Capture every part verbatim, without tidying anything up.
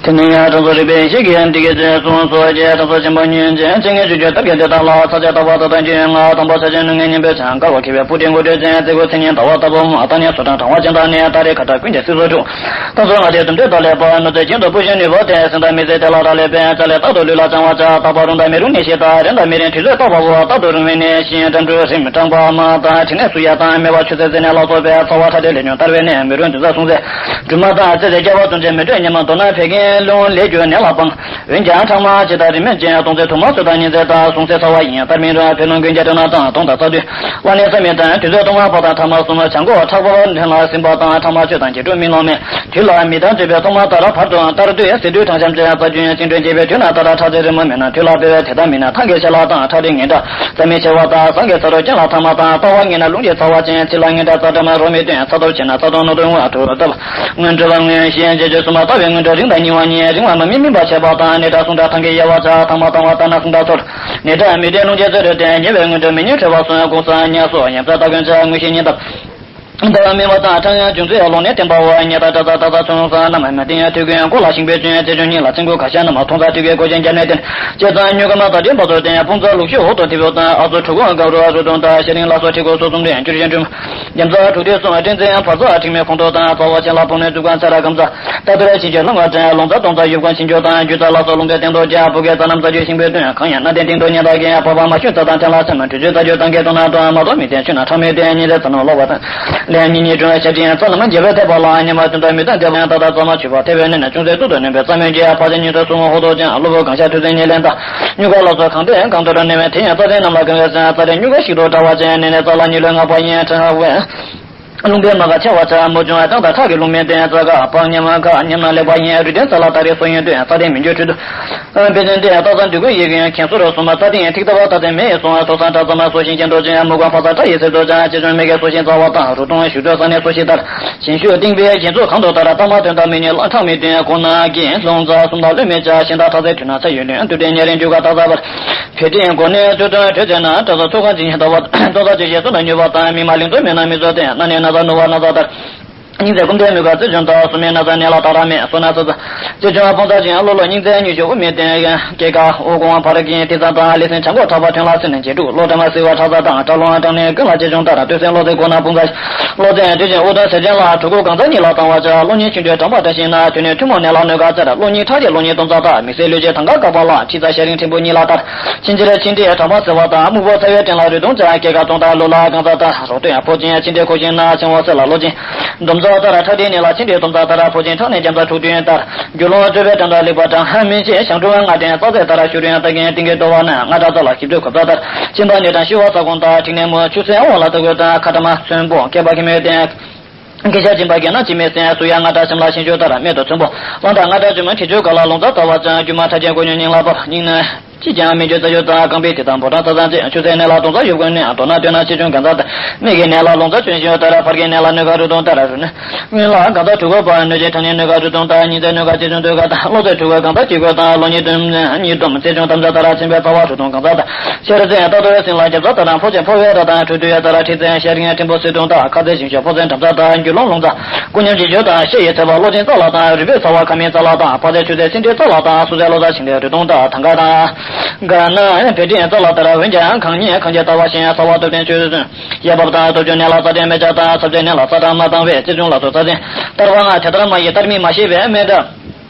དེ་ནས་ཡང་དྲང་སྲོང་རིག་པའི་ཞལ་གྱིས་འདི་སྐད་ཅེས་གསུངས་སོ། ཞེས་དྲང་སྲོང་ཆེན་པོ་ཉིད་ཀྱིས་ཆེད་མངགས་ཆོས་སྤྱོད་ཐབས་མཁས་དེ་དག་ལ་ཕྱག་རྒྱ་བཏབ་པ་དག་དང་རྒྱུན་ལྔ་དང་པོ་ཕྱག་ཆེན་སྣོད་ལྔའི་སྙིང་པོས་བྱང་དཀར་བ་ཁེབས་པའི་སྤུ་གྲིའི་མགོ་བྲེགས་ཅན་རྩེ་དགུ་མཚན་ཉིད་ཟླ་བ་ལྟ་བུ་མ་བཏང་ནས་སོ་བྲང་དྲང་བ་ཅན་དང་ནི་ད་རེས་ཁ་དྲག་ཀུན་གྱི་སྲིད་སོ་དྲུག་དང་སོ་ལྔ་སྟེ་དུམ་གྲ་དང་ལེགས་པར་ནུ་རྩེ་གྱེན་དུ་སྤུ་ཤིང་ནུས་པ་སྟེ་སེང་དང་མི་ཟད་དེ་ལ་རག་ལས་པས་ལྕགས་ལས་རྟག་ཏུ་ལུས་ལ་བཅང་བར་བྱ། རྟག་པར་རུང་དང་མི་རུང་ནི་ཞེས་དང་རན་དང་མི་རན་དུས་ཚོད་རྟག་པ་བོ་རྟག་ཏུ་རུང་བའི་ནི་ཤིང་འགྲམ་འབྲུ་རིམ་གྲངས་པ་མ་དང་དྲི་ནས་སུ་ཡ་དང་མེ་བ་ཆུ་སེར་ཟེར་ནས་ལ་སོགས་པའི་ཚ་བ་ཁྲག་དྲི་ལས་ཉོན་ལྟར་བའི་ནི་མི་རུང་དུས་ཚོད་སོང་ཚེ་སྦྲུམ་མ་དང་ཚེ་ཚེ་སྐྱེ་བ་བཙུན་ཆེ་མི་འདོད་ཉམས་མདོར་ན་བད་ཀན་རླུང་ལས་གྱུར་ནད་ལ་སྤང་། འོན་ཀྱང་ཁྲག་དམར་ཆེ་དང་རིམས་ཅན་གདོན་ཚེ་དུ་མ་སོས་དང་ཉི་ཚེ་དང་སོང་ཚེ་ཚ་བ་ཡིན་ལྟར་མིན་རུང་བད་རླུང་ཀུན་གྱི་དྲི་ན་དང་གདོན་དང་རྩ་མདུད་ལ་ནི་ས་མིན་དང་དུས་ཚོད་ཐོག་མ་བ་དང་ཐ་མ་གསུམ་བྱང་ཁོག་ཁྲག་པོ་འདྲེན་ལ་ཟིན་པ་དང་ཁྲག་དམར་ཆོས་དང་རྗེས་འགྲོ་སྨིན་ལོང་མེད་དུས་ལ་མི་དང་བཅས་པའི་ཐོག་མ་ལྟར་བར་དུ་ལྟར་དུས་ཟེར་དུས་གྲང་འཁྱམས་ཅན་རྩ་རྒྱུན་ཅིང་དྲོད་འགྱེད་པའི་དུས་ན་ལྟར་ཁྲག་རྩའི་རི་མོ་མེད་ན་དུས་ལ་འབེལ་བའི་དེ་དག་མིན་ན་ཐང་གི་ཆེ་ལ་དང་ཁྲག་དྲི་ངན་འདྲ་རྩ་མི་ཆེ་བ་དང་ཟངས་ཀྱི་ཚ་རོ་ཅན་ལ་ཐ་མ་དང་ལྟ་བ་ངན་ན་རླུང་གི་ཚ་བ་ཅན་ཚིལ་ལ་ངན་འདྲ་རྩ་འདྲ་མ་རོ་མི་སྟོན་ཚ་སྟོབས་ཆེ་ན་ཚ་གདོན་ནོར་གདོན་དབང་དུ་བཏབ། སྔོན་འགྲོ་བ་སྔོན་ཞེས་རྗེས་གཅོད་གསུམ་པ་ལྟ་བའི་སྔོན་འགྲོ་རིང་དང་རྙིང་བ་གཉིས་རིང་བ་མ་སྨིན་སྨིན་པ་བྱས་པ་དང་ནད་དྲག་སུ་འདྲ་ཐང་གི་དབྱེ་བ་བྱ་ཐང་མ་ཐང་བ་ལྟ་ན་སུ་འདྲ་ཚོར་ནད་དྲག་མི་བདེ་རླུང་རྗེ་ཚེ་རུ་བསྟན་ཉེ་བའི་སྔོན་འགྲོ་མི་ཉུང་ཁྲོ་བ་སོགས་ཀུན་ས་ཉ་སོགས་ཡན་ཚ་ལྟ་ཀུན་བྱ་དངོས་གཞི་གཉིས་ལྟ། ལྟ་བ་སྨིན་པ་དང་ཁྲག་ཡང་འབྱུང་ཚེ་ལོག་ནས་བསྟན་པའོ། ཉེ་དང་དགྲ་དང་དག་དང་ཚོན་ས་རྣམས་མ་བསྟན་ཡང་དུས་ཀུན་མགོ་ལ་ཤིང་པའི་ཅུང་ཚེ་ཆུང་གཉིས་ལ་ཚིག་མགོ་ཁ་ཤ་རྣམས་མཐོང་ས་དུས་ཀའི་མགོ་ཅན་རྒྱ་ནས་བསྟན་བྱས་ཙང་སྨྱུག་གུ་མ་དང་ལྡན་པ་ཚོ་བསྟན་དཔུང་རྩ་ལུག་ཤུགས་འོག་ཏུ་ཐིབས་པོ་དང་ཨ་ཚོ་ཕྲུ་གུ་སྒང་རུ་ཨ་རུ་དོང་དང་ཤ་རིང་ལ་སོགས་ཁྲི་གོ་སོ་གསུམ་ལྡན་འགྱུར་ཞན་དྲུང་རྒྱ་མཚོ་དྲུག་སྡེ་གསུམ་སྤྲིན་ཚན་བར་ས་ཁྲིག་མའི་ཁོང་ཁྲོ་དང་རྩ་བ་ཅན་ལ་ཕུག་ནས་མཛུབ་གང་ཚེ་ར་སྐམ་ས་ལྟ་དུ་ར་ཆིན་གྱི་ལྷུང་བ་ཅན་ལོང་རྩ་དོང་རྩ་ཡུབ་ཁང་ཆིན་ཆོ་དང་རྒྱུ་རྩ་ལ་སོགས་ལུང་པའི་སྟེང་དུ་རྒྱ་བུ་གའི་རྩ་རྣམས་རྩ་རྒྱུ་ཤིང་པའི་སྟོན་གང་ཡང་སྣ་ལྡན་སྟེང་དུ་ཉེ་དག་གི་ཕོ་བ་མ་ཤུ་རྩ་དང་ཐན་ལ་ཚེ་མ་དྲུག་ཅུ་རྩ་རྒྱུ་དང་གའི་དོང་ན་དོང་མ་དོ་མི་ཚན་ཆུ་ན་ཁྲག་མི་ལྡན་ཉིན་རེ་ཚ་ནོ་ལོག་པ་དང་ལས་ཉིན་གཉིས་སྒྲོན་ཤ་སྤྲིན་རྩ་རྣམས་རྒྱལ་པོའི་ཐེག་པ་ལ་ཉི་མ་སྟོན་དང་མི་དང་འདེབས་ཡང་ད་ལྟ་རྩ་མ་ཆུ་བ་ཐེ་བའི་གནས་ན་ཅུང་ཟད་ཏུ་ཏུ་ནོན་པའི་རྩ་མོན་གྱི་ཕ་ཚན་ཉིན་ཐོ་སུ་ངོ་ཧོ་དོ་ཅན་ལུ་བུ་གང་ཤ་ཐུ་ཚན་ཉིན་ལེན་དང་སྨྱུག་ཁ་ལ་སོགས་གང་དེ་གང་དུ་ར་ནོན་པའི་དེ་ཡང་རྩ་ཚན་རྣམས་ལ་གང་ག་ཚན་རྩ་རེ་སྨྱུག་ཁ་ཞིག་ཏུ་བཀྲ་བ་ཅན་ནེ་ནེ་རྩ་ལ་ཉི་ལོས་ང་པ་ཡིན་ཁྲ་བས། རླུང་པའི་མ་ག་ཆེ་བ་ཆ་མོ་ཅུང་ཨ་ཏང་དང་ཁྲག་གི་རླུང་མེ་ལྡན་རྩ་ག་པང་ཉམས་ཁ་ཉམས་ན་ལེགས་པ་ཡིན་རུས་ལྡན་རྩ་ལ་ད་རེས་སོ་ཡིན་ཏེ་རྩ་ལྡན་མི་འགྱུར་ཁྲུས་དུ། དཔེ་ཅན་ཏེ་རྩ་ས་འདུས་ཀུན་ཡི་གེ་ཁེན་སོ་རོ་སོ་མ་རྩ་ལྡན་ཐིག་ལྟ་བ་རྩ་ལྡན་མེ་ཡི་སོང་ཐོག་སང་དྲག་རྩ་མ་སོ་ཤིང་ཅན་དོ་ཅན་མུ་གང་ཕ་ས་ཁྲ་ཡི་སེ་དོ་ཅན་ཅེ་ཅུང་མེ་གེ་སོ་ཤིང་རྩ་བ་དང་རུ་གདོང་ཞུ་དོ་ས་ནས་སོ་ཤིང་ལྟར་ཞིང་ཞུ་ཏིང་པའི་གེན་ཚོ་གང་དུ་ལྟར་ལྟ་མ་དོན་དག་མི་ཉེ་ལ་ཁྲག་མི་སྟོན་ཁོ་ན་གེན་ལྷུང་རྩ་གསུམ་ལ་ལོས་མེ་བྱ་ཤིང་རྟ་ཐག་ཚེ་དུས་ན་ཚེ་ཡོད་ལོན་དུ་ཏེ་ཉེ་རིང་འཇུག་ག་ཐག་ས་བར། བེ་ཏིའི་མགོ་ནས་ཚུལ་སྟོན་གྲོས་བྱས་ན་གྲྭ་ས་ཚོགས་ཁང་ཅིག་ཉིད་ལྟ་བ་ལྟོ་ས་ཅིག་བཞེས་སོ་ན་མྱུར་བ་དང་མི་མ་ལིང་ཚོ་མེད་ན་མི་ཚོ་སྟེ་ན་ནས་ན་ས་ནུ་བ་ན་ས་ལྟར། སྙིང་ཚེ་ཀུན་ལྡན་མོས་ག་རྩེ་བྱུང་དང་སུ་མེད་ན་ས་ནས་ལ་དག་ར་མེད་སོ་ན་ས་ས། རྩེ་བྱུང་ཕུང་ཚ་ཅིག་ལོ་ལོ་སྙིང་ཚེ་མྱུར་ཤོག་དབུ་མེད་བསྟན་སྐྱེ་ཀ་འོ་གོང་ཕ་ར་གིན་ཏི་ས་དང་ལེ་སེང་བྱང་གོ་ཐག་པ་ཐོན་ལ་སེ་ནས་རྗེས་དྲུག་ལོ་དྲ་མ་སི་བ་ཁྲ་ས་དང་གྲྭ་ལོང་དྲང་ནས་ཀུན་ལ་རྗེ་བྱུང་ལྟར་སྟོད་སེང་ལོ་ཚེ་གོ་ན་ཕུང་ཚ་ལོ་ཚེ་དུས་ཆེན་དབུ་སྟོན་ཟེར་ཅན་ལ་གྲུ་གུ་གང་ཚ་གཉིས་ལ་བཏང་བ་བྱ་ལོ་གཉིས་ཆུང་དུས་དྲང་པ་བཀྲ་ཤིས་ན་དུས་ནས་ཐུན་མོང་ནས་ལ་གནོད་ག་ཚར་ལོ་གཉིས་ཁྲག་རྒྱས་ལོ་གཉིས་སྟོང་རྩ་དག་མི་སེར་ལུས་ཅན་ཐང་ག་བཀག་པ་ལ་ཁྲི་རྩ་ཤ་རིང་ཕྲན་བུ་གཉིས་ལ་དར། ཕྱིན་ཆད་ཕྱིན་དྲིས་དྲང་པ་ཟེར་བ་དང་སྨུག་པོ་ཚ་བའི་སྤྲིན་ལ་རུས་གདོང་བྱ་སྐྱེ་རྒ་གདོང་དང་ལུ་ལ་གང་ཟག་དང་རོ་སྟོད་ཕོ་ཅན་ཕྱིན་དྲིས་ཁོ་ཤིང་ན་ཆང་བ་སེ་ལ་ལོ་ཅན་འདོམ་ཟ་ལྟར་ཁྲག་དྲི་ནི་ལ་ཕྱིན་དྲིས་སྟོང་ཟ་ལྟར་ཕོ་ཅན་ཁྲག་ནི་རྒྱ་མཚོ་དྲུག་བདུན་ལྟར་རྒྱུ་ལོང་སྤྲོས་པའི་དྲན་དང་ལེགས་པ་དྲང་མིན་ཤེས་ཞང་གྲུ་ལྔ་སྟེང་རྩ་ཚད་ལྟར་ཤུ་རིང་ལྟ་མཁན་ཏིང་གི་ལྟོ་བ་ན་ལྔ་དྲག་རྩ་ལ་ཞིབ་འཇུག་གོ་ས་ལྟར་ཕྱིན་པ་ནི་དྲང་ཤི་བ་ས་གོང་དང་ཁྲིག་ནས་མོ་ཆུ་སེ་འོང་ལ་ལྟ་གོས་དང་ཁ་ཏ་མ་ཚོན་པོ་སྐེད་པ་གི་མོས་ལྡན། སྐད་ཆ་སྦྱིན་པ་རྒན་ན་ཅི་མེད་སེམས་སུ་ཡང་ང་འདྲ་སེམས་ལ་ཤིང་ཆུ་ལྟར་རྨད་དུ་ཚོན་པོ་གླང་དང་ང་འདྲ་ཇོ་མོ་ཁྲི་ཆུ་ག་ལ་ལོང་ཙ་ལྟ་བ་ཙམ་རྒྱུ་མ་ཁྲ་ཅན་གོ་ཉུང་སྙིང་ལ་བབ་སྙིང་ན་ཅི་ཀྱང་མི་འགྱུར་ཙ་ཡོད་ཙང་རྐང་པའི་དེ་དང་འབོ་ཁྲ་ཙ་ཙམ་ཅེས་ཆུ་ཚན་ནས་ལ་སྟོང་ཙ་ཡོད་དགོས་ནས་མདོར་ན་སྟོན་ན་ཆེ་ཆུང་གང་ཙམ་ལྟར་མིག་གི་ནས་ལ་ལོང་ཙ་ཆུན་ཤིང་ལྟར་ཕར་གི་ནས་ལ་སྣོད་ཀ་རུ་སྟོང་ལྟར་རུ་ནས་སྔོན་ལ་གང་ཙམ་གྲུ་གུ་བར་སྣོད་ཅན་ཐང་ནས་སྣོད་ཀ་རུ་སྟོང་ལྟར་ཉིན་མཚན་སྣོད་ཀ་ཆེ་ཆུང་སྟོད་ཀ་དང་ལོ་ཙེ་གྲུ་གུ་གང་ཙམ་ཅིག་གོ་དང་ལོ་གཉིས་བདུན་གཉིས་བསྡོམས་ཚེ་ཆུང་ཏམ་ཙ་ལྟར་ཆེན་པོའི་ཚ་བ་རུ་སྟོང་གང་ཙམ་ལྟར། ཤར་ཚེ་རྟ་ཐོ་བའི་སེང་ལ་རྒྱབ་ས་ལྟར་ཕོ་ཆེན་ཕོ་བའི་ར་དང་ཁྲུ་དུ་ཡ་ལྟར་ཁྲི་ཚེ་ཤར་ངན་ཕྲན་བུ་སུས་སྟོང་དང་ཁ་ཚེ་ཞིང་ཤོག་ཕོ་ཚན་འགྲམ་ས་དང་རྒྱུ་ལོང་ལོང་ཚ་ཀུན་མཉམ་གྱི་ཞོ་དང་ཤེ་ཡི་ཚེ་བ་བློ་ཅན་རྩ་ལ་དང་རུས་པའི་ཚ་བ་ཁ་མིན་རྩ་ལ་དང་ཕ་ཚེ་ཆུ་ཚེ་སེང་ཁྲི་རྩ་ལ་དང་སུ་ཚེ་ལོ་ཚ་ཞིང་ལས་རུས་སྟོང་དང་ཐང་ག་དང་ག་ན་བེ་ཏྲིན་རྩ་ལ་ལྟར་འོན་ཀྱང་གང་ཉིད་གང་གི་ལྟ་བ་ཞིང་ཚ་བ་སྟོབས་ལྡན་ཆུ་ཚོད་ཡ་བབ་དང་སྟོབས་ཆུ་ནས་ལ་རྩ་ལྡན་མེ་བྱ་དང་ཚབ་ཚེ་ནས་ལ་རྩ་དང་མ་དང་བས་རྩི་ཆུང་ལ་སོགས་རྩ་ལྡན་ལྟར་བ་ང་དེ་ལྟར་མ་ཡི་ལྟར་མིན་མ་ཤེས་པའི་མེ་དང་།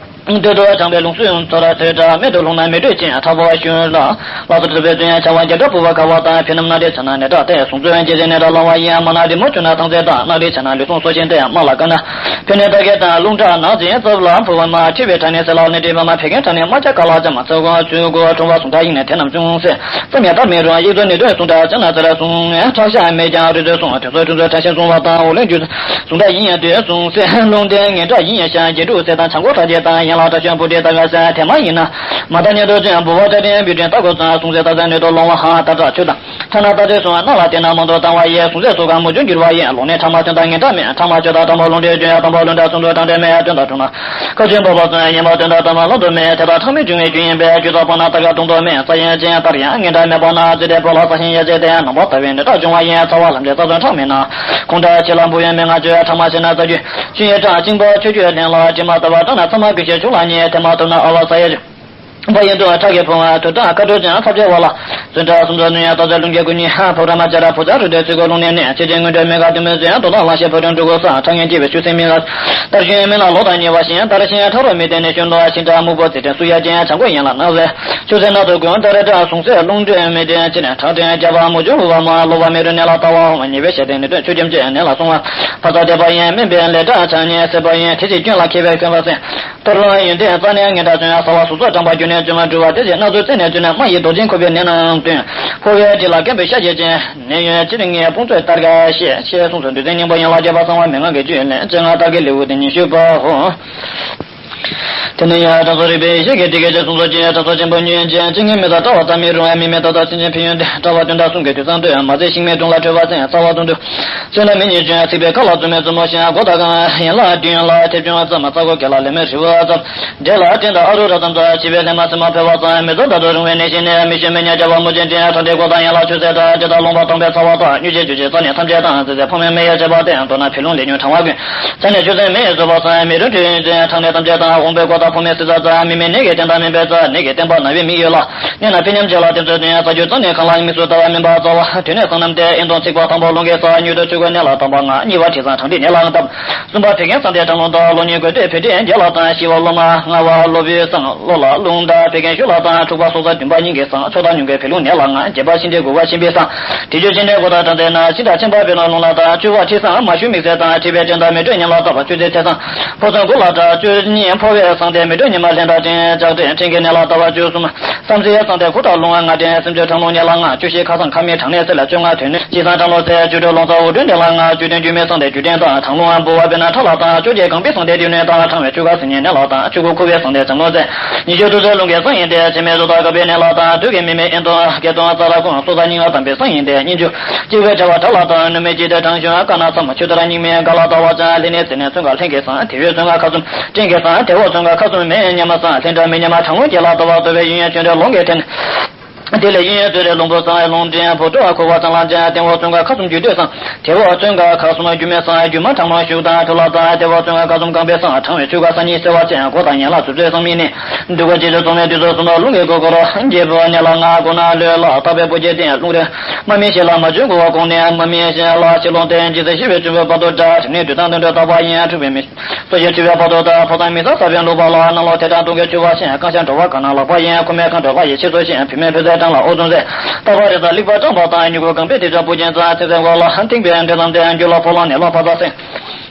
འདོད་དུ་དྲངས་པའི་ལུང་སུ་ཡོང་ཚོར་ཐོས་དྲག་མེད་དུ་ལྷུང་ན་མི་འདོད་ཅིང་ཐག་པ་ཞུ་ལ། ལ་སོར་ཐུབ་པའི་བཙུན་ཡང་བྱ་བ་རྒྱ་གྲགས་ཕུར་བ་ཁ་བ་དང་ཕི་ནམ་ནག་དྲི་ཆ་ན་ནད་དྲག་སྟེ་གཟུང་འཛུལ་འཇིག་རྟེན་ནད་དྲག་ལོང་བ་ཡིན་མ་ན་རི་མོ་བྱུང་ན་ཐང་རྩེ་དང་ནག་དྲི་ཆ་ན་ལུས་ཟུངས་སོ་ཤིན་ཏེ་དམག་ལ་དཀའ་ན། ཕི་ནས་དག་གེ་དང་རླུང་དྲག་ནག་ཅིང་རྩབ་ལ་ཕུར་བ་མ་ཁྲི་བའི་དྲ་ནས་སེ་ལ་ནི་དྲི་མ་མ་ཕེ་གན་དྲ་ནས་མ་ཆ་ཀ་ལ་ཅ་མ་ཚ་གོ་ཚུ་གོ་ཁྲོང་བ་གཟུང་དྲག་ཡིན་ནས་དེ་རྣམས་ཅུང་ཟད་ཙམ་ཡང་དར་མི་རུང་ཡིག་ཚོ་ནི་དོན་གཟུང་དྲག་ཅ་ན་ཙེ་ར་གཟུང་ཁྲག་ཤ་མེད་ཀྱང་རུས་ཚོད་གཟུང་དོན་ཚོ་ཁྲུང་ཚོ་ཁྲག་ཤ་གཟུང་བ་དང་འོ་ལེན་རྒྱུ། གཟུང་འདྲ་ཡིན་ཡང་དུས་གཟུང་སེ་རླུང་ལྡན་ངན་འདྲ་ཡིན་ཡང་ཤ་རྒྱས་འབྲུ་སེ་དང་བྱང་སྒོ་ཁྲག་རྒྱས་དང་ཡན་ལག་བཀྲ་ཤིས་པུ་ཏི་ལྟ་བ་སེ་དེ་མ་ཡིན་ན། མ་ད་ཉེ་དུ་ཅན་འབུ་བ་ཏྲ་ཏན་བི་ཏྲན་ལྟ་དགོས་ཙང་གཟུང་སེ་ལྟ་ས་ནུས་དོ་ལོང་བ་ཧང་ད་དྲག་ཆུ་དང་ཐ་ན་ལྟ་ཚེ་སོང་བ་སྣང་ལ་བལྟས་ན་མང་དུ་བཏང་བ་ཡས་གཟུང་སེ་སོ་གང་མུ་ཆུང་འགྱུར་བ་ཡས་ལོག་ནས་ཕྲ་མ་སྟོན་དང་ངན་འདྲ་མེད་ཕྲ་མ་ཆོས་དང་དང་པོ་ལུང་འདྲེན་སྐྱོན་ཡང་དང་པོ་ལུང་འདྲེན་གསུམ་དུ་དྲང་འདྲེན་མེད་སྟོན་དང་དྲུང་ན། ཁ་ཆུང་འབབ་པ་ཙམ་ཡིན་པ་སྟོན་དང་དང་པོ་ལུང་དུ་མེད་དེ་དག་ཐག་མི་འབྱུང་བའི་རྒྱུ་ཡིན་པས་རྒྱུ་དག་པ་ན་ལྟ་ག་དུང་དུ་མེད་རྩ་ཡན་ཅན་ལྟར་ཡང་ངན་འདྲ་མེད་པ་ན་རྩི་དེ་པོ་ལ་ས་ཞིང་ཡ་ཅེ་དེ་ཡང་ནང་པ་ལྟ་བའི་འདི་དག་འབྱུང་བ་ཡིན་རྩ་བ་ལམ་འབྲས་རྩ་ཚོན་ཕྲ་མེད་ན་ཁོང་འདྲ་ཆེ་ལ་འབུ་ཡོན་མེད་ང་ཆོས་ཕྲ་མ་ཆེ་ན་རྩ་རྒྱུ། ཆུ་ཡི་གྲངས་གཅིག་པ་ཆོས་རྒྱུད་ལེན་ལ་དྲི་མ་ལྟ་བ་གྲངས་ན་ཚང་མ་ཀུན་ཤེས་ གཞུང་ལ་ཉེ་དེ་མ་ཐོབ་ན་ཨ་བ་ས་ཡ་བ་ཡིན་དུ་ཁྲག་གི་ཕུང་བ་དུ་དང་ཁ་དྲོ་ཅན་ཚབ་བྱེད་བ་ལ། བཙུན་དྲག་སུམ་ཚོགས་ནུས་ཡང་རྟག་ཚད་ལུང་གི་སྐུ་ཉིད་ཕོ་བྲང་མ་བཅར་བུ་ཚ་རུ་དེ་ཚིག་གོ་ལུང་ནས་ནས་ཆེ་ཆེན་དངོས་འབྲེལ་མེད་ག་དུ་མོས་ཟན་དོ་དང་ལང་ཤེས་ཕོ་བྲང་འབྲུ་གུ་ས་ཁྲག་ངན་སྐྱེ་བའི་ཆུ་སྲིན་མི་ལ། ལྟར་ཞུན་མི་ལ་ལོ་དང་ཉེ་བ་ཞིང་ལྟར་ཞིང་ཁྲ་རོ་མི་བསྟན་ནས་ཞུན་ལོ་ཤིན་ཁྲ་སྨུག་པོ་ཚེ་ཏན་སུ་ཡ་ཅན་ཆང་གོ་ཡན་ལ་ནག་ཟེར། ཆུ་སྲིན་ནག་ཏུ་ཀུན་ལྟར་དྲག་སུང་སེ་རླུང་འདྲེན་མི་བསྟན་ཅི་ནས་ཁྲག་ཕྲན་རྒྱ་བ་མུ་ཇུ་ཧུ་བ་མ་ལོ་བ་མི་རུ་ནད་ལ་ལྟ་བ་ཧོ་མ་ཉེ་བའི་ཤ་དན་ནི་དོན་ཆུ་ཁྱིམ་ཅན་ནད་ལ་སོང་བ། ཕ་ཚ་དེ་པ་ཡན་མིན་པའི་ལས་དྲག་ཆ་ཉེ་སེ་པ་ཡན་དེ་ཚེ་སྐྱོན་ལ་ཁེ་བའི་ཁྱོད་ལ་སེ། གཏོར་ལོ་ཡོན་ཏན་རྩ་ནས་ངན་དྲག་བཙོན་ས་བ་སོ་སོ་དྲངས་པ་རྒྱུ་ནས་བཙོན་མ་འགྲུལ་བ་དེ་ཚེ་སྣ་ཚོགས་རྩད་ནས་བཙོན་ན་མ་ཡི་རྡོ་རྗེ་འཁོར་བའི་ནད་རྣམས་བཏོན། ཕོ་བའི་དྲི་ལ་སྐེམ་པའི་ཤ་རྒྱས་ཅན་ནད་ཡོན་ཅི་རིང་ངའི་དཔུང་ཚོས་ལྟར་དགའ་ཤེས་ཤེས་གསུངས་སོ། འདུས་ཚེ་སྙིང་པོ་ཡན་ལག་བརྒྱད་པ་གསང་བ་མན་ངག་གི་བཅུད་ལེན་ཅན་ང་བདག་གི་ལེའུ་སྟེ་ཉི་ཤུ་པའོ། དེ་ནས་ཡང་དྲང་སྲོང་རིག་པའི་གཞི་གི་དེ་སྐད་ཅེས་གསུངས་སོ། ཅེས་དྲང་སྲོང་ཆེན་པོ་ཉིད་ཅན་ཅི་ངེས་མི་ལྟ་ལྟ་བ་ལྟ་མི་རུང་བ་མི་མེད་ལྟ་ལྟ་སེམས་ཅན་ཕན་ཡོན་ཏེ་ལྟ་བ་དོན་དག་གསུམ་གྱི་དུས་སང་ལྟོས་མ་ཚད་ཤིང་མེད་དུང་ལ་ཁྲོས་པ་སེམས་རྩ་བ་དུང་དུ། བཙོན་ལ་མི་ཉིད་བྱོན་ཚིག་པའི་ཁ་ལ་བཙུན་མའི་བཙུན་མོ་ཞིང་སྒོ་དག་གང་ཡན་ལག་བདུན་ལ་ཐེབས་ཆུང་བ་ཙམ་མ་རྩ་སྒོ་གེ་ལ་ལས་མེད་རི་བོ་ཙམ། འདྲེ་ལ་སྤྲིན་དང་ཨ་རུ་ར་ཙམ་ཙམ་བྱིས་པའི་ལྷས་མ་སེམས་མ་འཕེལ་བ་ཙམ་མི་ཚོ་ད་དུ་རུང་བའི་ནད་གཞི་ནས་མི་ཤེས་མི་ཉག་བྱ་བ་མུ་ཅན་ཏེ་ཐ་འདྲེ་སྒོ་དང་ཡན་ལག་ཆུ་སེར་དང་དྲི་དང་རློན་པ་དང་པའི་ཚ་བ་དང་སྨྱུག་ཆེན་རྒྱུ་ཆེན་རྩ་ནས་ཐམས་ཅད་དང་ཟེར་ཚེ་ཕོ་མོའི་མི་ཡ་བྱེད་པ་སྟེ་དོ་ན་ཕི་ལུང་ལས་ཉུང་གྲང་བ་ཀུན། ས་ནས་ཆུ་སེར་མེ་ཡིས་བཟོད་པ་ཙམ་མི་རུ་དྲི་ཡོན་ཅན་ཕྲང་ནས་ཐམས་ཅད་དང་འོང་པའི་སྒོ་དང་ཕོ་མོའི་སྲིད་རྩ་ཙམ་མི་མེད་ནད་ཀྱི་བསྟན་དང་མིན་པའི་རྩ་ནད་ཀྱི་བསྟན་པ་ན་བའི་མི་ཡོད་ལ། གནས་ན་ཕི་ཉམས་བྱེད་ལ་དེ་ཚོ་དོན་ཡང་རྩ་རྒྱུད་རྩ་ནས་གང་ལ་མིག་སུ་ལྟ་བ་མིན་པ་རྩ་བ་དོན་ནས་གསང་རྣམས་ཏེ་ཨིན་དང་ཚིག་པ་དང་པོ་ལུང་གི་ས་མྱུར་དུ་ཆུ་ཁོལ་གནས་ལ་དམ་པ་ལྔ། གཉིས་པ་དྲི་བཟང་གྲང་དྲི་ནད་ལ་དམ། གསུམ་པ་བད་ཀན་གསང་དེ་གྲང་རླུང་དང་ལོ་ཉིས་དགོས་འདོད་བད་མཁྲིས་རྒྱ་ལ་དང་ཤི་བ་ལོ་མ། ལྔ་པ་གློ་བུའི་གསང་གློ་ལ་རླུང་དང་བད་ཀན་ཤུགས་ལ་དང་འཁྲུག་པ་སྲོག་རྩ་བདུན་པ་སྙིང་གི་གསང་ཆོག་དང་ཉུང་གི་བད་རླུང་ནད་ལ་ལྔ། བརྒྱད་པ་ཤི་འདྲེ་དགུ་པ་ཤི་འབི་གསང་དྲི་ཆུ་ཤི་འདྲེ་དགུ་དང་གྲང་དེ་ན་ཤི་དང་ཆེན་པ་བད་ལོ་རླུང་ལ་དང་བཅུ་པ་མཁྲིས་གསང་མ་ཞུ་མིག་སེར་དང་མཁྲིས་པའི་སྐྲན་དང་མི་དྲོད་ཉམས་ལ་ལྟ་བ་བཅུ་ཚེ་ཚེ་གསང་ཕོ་ཚོན་དགུ་ལ་དྲག་བཅུ་གཉིས་ཕོ་བའི་གསང་དེ་མི་དྲོད་ཉི་མ་ལྷན་དང་སྤྲིན་ལྕགས་སྤྲིན་སྤྲིན་གྱི་ནད་ལ་ལྟ་བ་བཅུ་གསུམ་བསམ་སེའི་གསང་དེ་ཁུ་ཁྲག་རླུང་ལྔ་སྤྲིན་སེམས་ཆུ་གྲང་རླུང་ནད་ལ་ལྔ། བཅུ་བཞི་ཁ་གསང་ཁ་མིག་གྲང་ནད་སེལ་ལ་བཅོ་ལྔ་དོན་ནད་སྤྱི་གསང་གྲང་རླུང་སེལ་བཅུ་དྲུག་རླུང་གསང་འུར་སྒྲོན་ནད་ལ་ལྔ། བཅུ་བདུན་རྒྱུ་མེད་གསང་དེ་རྒྱུ་སྐྲན་དང་གྲང་རླུང་འབུ་བ་བད་ན་ཁྲག་ལ་དང་བཅོ་བརྒྱད་རྐང་པའི་གསང་དེ་རྒྱུ་ནད་དང་གྲང་བའི་ཆུ་ཁ་སེར་ཉའི་ནད་ལ་དང་བཅུ་དགུ་ཁུ་བའི་གསང་དེ་གྲང་རླུང་སེལ། ཉི་ཤུ་དུག་སེལ་རླུང་གི་གསང་ཡིན་ཏེ་བྱེ་མའི་བཟོ་ལྟ་གབ་པའི་ནད་ལ་དང་དུག་གི་མི་མེད་ཨིན་དང་སྐེ་དང་རྩ་ལ་ཁོང་སོ་ས་སྙིང་ལ་དམ་པའི་གསང་ཡིན་ཏེ་སྙིང་རྒྱུ་གཅིག་པའི་བྲེ་བ་དྲག་ལ་དང་ནུ་མའི་ལྕེ་དེ་གྲང་ཞིང་དཀར་ན་ཚ་མོ་ཆུ་དར་སྙིགས་མའི་དགའ་ལ་ལྟ་བ་ཅན་ལྷན་ནི་ཚེ་ནས་ཚོན་ཁ་ལྷན་གྱི་གསང་དེ་བས་ཚོན་ཁ་ཁ་གསུམ་སྤྲིན་གྱི་གསང་དེ་འོག་ཚོན་ཁ་ཁ་གསུམ་མེ་ཉམས་མ་གསང་ལྷན་དྲག་མི་ཉམས་མ་གྲང་རླུང་གྱེན་ལ་ལྟ་བ་ལྟོ་བའི་གཡུལ་ཡས་ཆོས་འདྲ་ལོང་གི་ཐེན། དེ་ལས་གཡུལ་ཡས་བཙོན་རའི་རླུང་བུ་གསང་རླུང་འདྲེན་བུ་དྲོ་བ་ཁུ་བ་གཙང་ལ་ཅན་དེ་འོག་ཚོན་ཁ་ཁ་གསུམ་རྒྱུ་སྟོད་གསང་དེ་འོག་ཚོན་ཁ་ཁ་གསུམ་རྒྱུ་མེད་གསང་རྒྱུ་མ་གྲང་མོ་ཤུགས་དང་ཐུ་ལ་གསང་དེ་འོག་ཚོན་ཁ་ཁ་གསུམ་རྐང་པའི་གསང་གྲང་བའི་ཆུ་ཁ་གསང་གཉིས་སེལ་བ་ཅན་མགོ་དང་ཡན་ལག་ཚུབ་ཚོད་གསང་མིག་ནི། འདུ་བ་ཅི་ལུ་ཚོགས་མེད་དུས་སུ་གསུམ་པ་རླུང་གི་སྒོ་འཁོར་རྒྱལ་པོ་ནས་ལ་ང་སྒོ་ན་ལུས་ལ་བཏགས་པའི་པོ་སྐྱེས་ཏེ་རླུང་རེ། མ་མི་ཤེས་ལ་མ་བྱོན་དགུ་བ་གོང་ནས་མ་མི་ཤེས་ལ་ཕྱི་ལོང་སྟེ་ཇི་སྲིད་ཤི་བའི་བཅུ་པའི་བར་དུ་འདྲ་དྲི་ནས་དུས་དང་དུས་འགྲོ་བཏགས་པ་ཡིན་འཁྲུག་པའི་མི། སོ་ཡི་འཁྲུག་པའི་བར་དུ་དང་ཕོ་དང་མི་ས་ས་བའི་ལུག་པ་ལ་ནང་ལོག་ཐེ་དྲག་སྟོང་གི་ཆུ་བ་ཤེས་རྐང་ཤ་འགྲོ་བ་ག་ན་ལག་པ་ཡིན་ཁུ་མའི་ཁ་འགྲོ་ལ་ཡི་ཆེ་སོ་ཤེས་བུད་མེད་བུ་ཚའི་གྲངས་ལ་ཨོ་ཙོང་ཟེར། རྟ་པ་རེ་ས་ལིག་པ་སྐྲངས་པ་དང་མྱུ་གུ་གང་པའི་དེ་ཚོ་བུ་ཅན་ཙང་ཚེ་ཚེ་འོག་ལ་ཧན་ཐིང་པའི་འདྲེ་ལམ་དེ་རྒྱུ་ལ་ཕོ་ལ་ནས་ལ་ཕ་ས་སེ།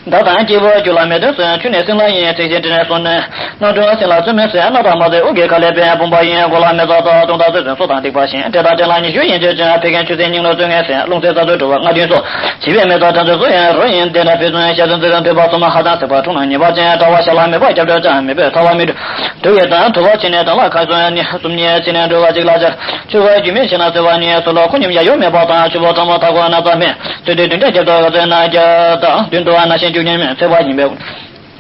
མདའ་དང་སྐྱེས་བུ་རྒྱུ་ལ་མེ་དོན་སོན་ཆུ་ནས་སྲིན་ལ་ཡིན་ཚིག་བཞིན་དྲི་ནས་སོན་ནས་སྣ་དྲུང་སྲིན་ལ་བཙོན་མེད་སོན་སྣ་དང་མ་ཟེར་དབུགས་ཀྱི་ཁ་ལས་པའི་བུམ་པ་ཡིན་མགོ་ལ་མེ་ཙག་ཙག་དུང་དང་བཙོན་སོན་སོ་དང་སྡིག་པ་བཞིན་འདྲེ་དང་འདྲེ་ལ་ཉི་ཤུ་ཡིན་ཆོས་ཅན་ཕེ་ཁན་ཆུ་སྲིན་སྙིང་ནོར་བཙོན་ངན་སོན་རླུང་སེལ་རྩ་ཚོད་དྲུག་པ་ལྔ་བདུན་སོ་བྱིས་པའི་མེ་ཙག་དྲན་ཚོད་སོ་ཡིན་རོ་ཡིན་དེ་འདྲ་ཕེ་ཚོན་ཤ་ཚོན་ཚིག་དང་ཐོས་པ་སོ་མ་ཧ་དང་སེ་པ་འཁྲུངས་ན་ཉེས་པ་ཅན་དྲ་བ་ཤ་ལ་མེད་པ་སྐྱབས་འགྲོ་ཅང་མེད་པའི་ཐ་བ་མི་འགྲོ་དུ་ཡི་དང་དུ་བ་ཕྱི་ནས་དང་ལ་ཁ་སོན་གཉིས་གསུམ་གཉིས་ཕྱི་ནས་འགྲོ་བ་གཅིག་ལ་སྦྱར་ཆུ་བ་རྒྱུ་མེད་ཕྱི་ན་སེ་བ་གཉིས་སོ་ལ་ཁོ་ཉིམ་ཡ་ཡོ་མེད་པ་དང་ཆུ་བོ་ཐ་མ་ཐ་གོ་ན་ཙ་མེད། ཚོད་དུས་བདུན་ཕྲག་བརྒྱད་དང་ཚོད་ན་བརྒྱ་དང་བདུན་དུ་ན་ཤིང་བཅུ་ཉིན་མེད་ཚེ་བ་ཡིན་པས།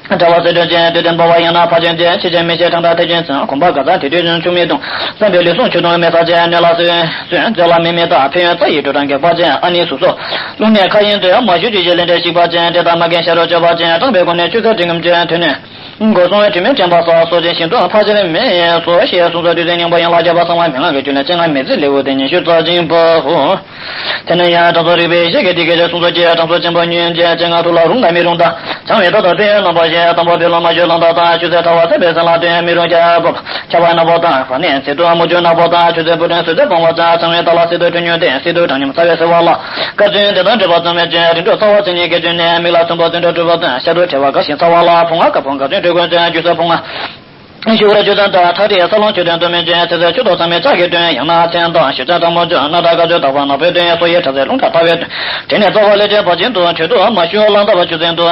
དྲ་བ་ཚེ་སྒྲོན་ཅན་དུས་བདེན་པ་བ་ཡང་ན་ཕ་ཆེན་ཅན་ཕྱི་ཆེན་མི་ཆེན་ཐང་ཐ་ཐེ་ཆེན་ཚང་གོམ་པ་ག་ཚང་དེ་དུས་ཚུན་ཆུ་མི་གཏོང་བསམ་པའི་ལུས་ཟུངས་ཆུ་གཏོང་མེ་ས་ཅན་གནས་ལ་སོན་སོན་མཛོད་ལ་མི་མེ་ད་ཕན་ཡོན་རྩ་ཡི་འགྲོ་གྲང་གེགས་པ་ཅན་ཨ་ནི་སུ་སོ། རླུང་ནད་ཁ་ཡིན་དུ་མ་ཞུ་དུས་ཞེས་ལན་འདྲེ་ཞིག་པ་ཅན་དེ་དག་མ་རྒན་ཤ་རོ་བཅོ་བ་ཅན་གྲངས་པའི་སྒོ་ནས་ཆུ་ཚ་དྲི་ངམ་ཅན་དུས་ནས། མགོ་སོང་བའི་དྲི་མེད་དྲན་པ་ས་སོ་ཅན་ཞིང་དུ་ཕ་ཆེན་མེ་སོ་ཞེས་གསུངས་སོ། དུས་ཚེ་སྙིང་པོ་ཡན་ལག་བརྒྱད་པ་གསང་བ་མན་ངག་གི་རྒྱུད་ལས་སྤྱན་སྔ་མི་ཚེ་ལེའུ་སྟེ་ཉི་ཤུ་རྩ་གཅིག་པའོ། དེ་ནས་ཡང་དྲང་སྲོང་རིག་པའི་ཞལ་གྱིས་འདི་སྐད་ཅེས་གསུངས་སོ། ཀྱེ་དྲང་སྲོང་ཆེན་པོ་ཉིད་ཀྱི་སྤྱན་སྔར་ཐུགས་ལ་རུང་དང་མི་རུང་དང་། བྱང་བའི་ཐབས་དང་ཕན་ཡོན་རྣམ་པ་བཞི། དང་པོ་བེ་ལོ་མ་བཞུ་ལང་དག་དང་ཆུ་ཚོད་ཐ་བ་ཚེ་བའི་སེམས་ལ་དོན་མི་རུང་རྒྱལ་པོ། ཁྱབ་པ་ནག་པོ་དང་བ་ནས་ཚེ་དུ་མུ་ཅུ་ནག་པོ་དང་ཆུ་ཚོད་བུ་ཕྲན་སུ་ཚོད་སྤང་བ་དང་ཚང་བའི་ཐ་ལ་སི་ཏུ་གྲུ་ཉུ་ཏེ་སི་ཏུ་གྲང་ཉམས་ཚ་བའི་སེ་བ་ལ། སྐར་ཚུན་དེ་དང་འབྲེལ་པ་ཙམ་མེད་ཅིང་རིམ་གྲོ་ཚ་བ་ཚིག་གཉིས་ཀྱི་བཅུད་ནས་མིག་ལ་ཚོན་པོ་ཚོན་དྲུག་དྲུག་པ་དང་ཤ་དུ་ཕྲེ་བ་དགའ་ཞིང་ཚ་བ་ལ་ཕུང་བ་དཀར་པོ་དགའ་ཚོན་དྲུག་ཀུན་ཚོན་རྒྱུ་ས་ཕུང་བ། ཞུ་བར་ཆུ་ཚན་དང་ཐག་རིས་ས་ལོང་ཆུ་ཚན་དུ་མི་འབྱོན་ཚེ་ཚེ་ཆུ་ཐོག་ཚང་མའི་ལྕགས་ཀྱི་སྟོན་ཡང་ན་མཚན་དང་ཞུ་ཚན་དང་མོ་ཅོ་སྣ་དང་དཀར་ཚོན་དག་པ་ནག་པོའི་སྟོན་ཡང་སོ་ཡི་ཁྲ་ཚན་རླུང་དྲག་ལྟ་བའི་སྟོན། དེ་ནས་རྩ་བ་ལས་དྲན་བ་ཅན་དུ་དྲོད་དུ་མ་ཞུ་བ་ལང་ལྟ་བ་ཆུ་ཚན་དུ།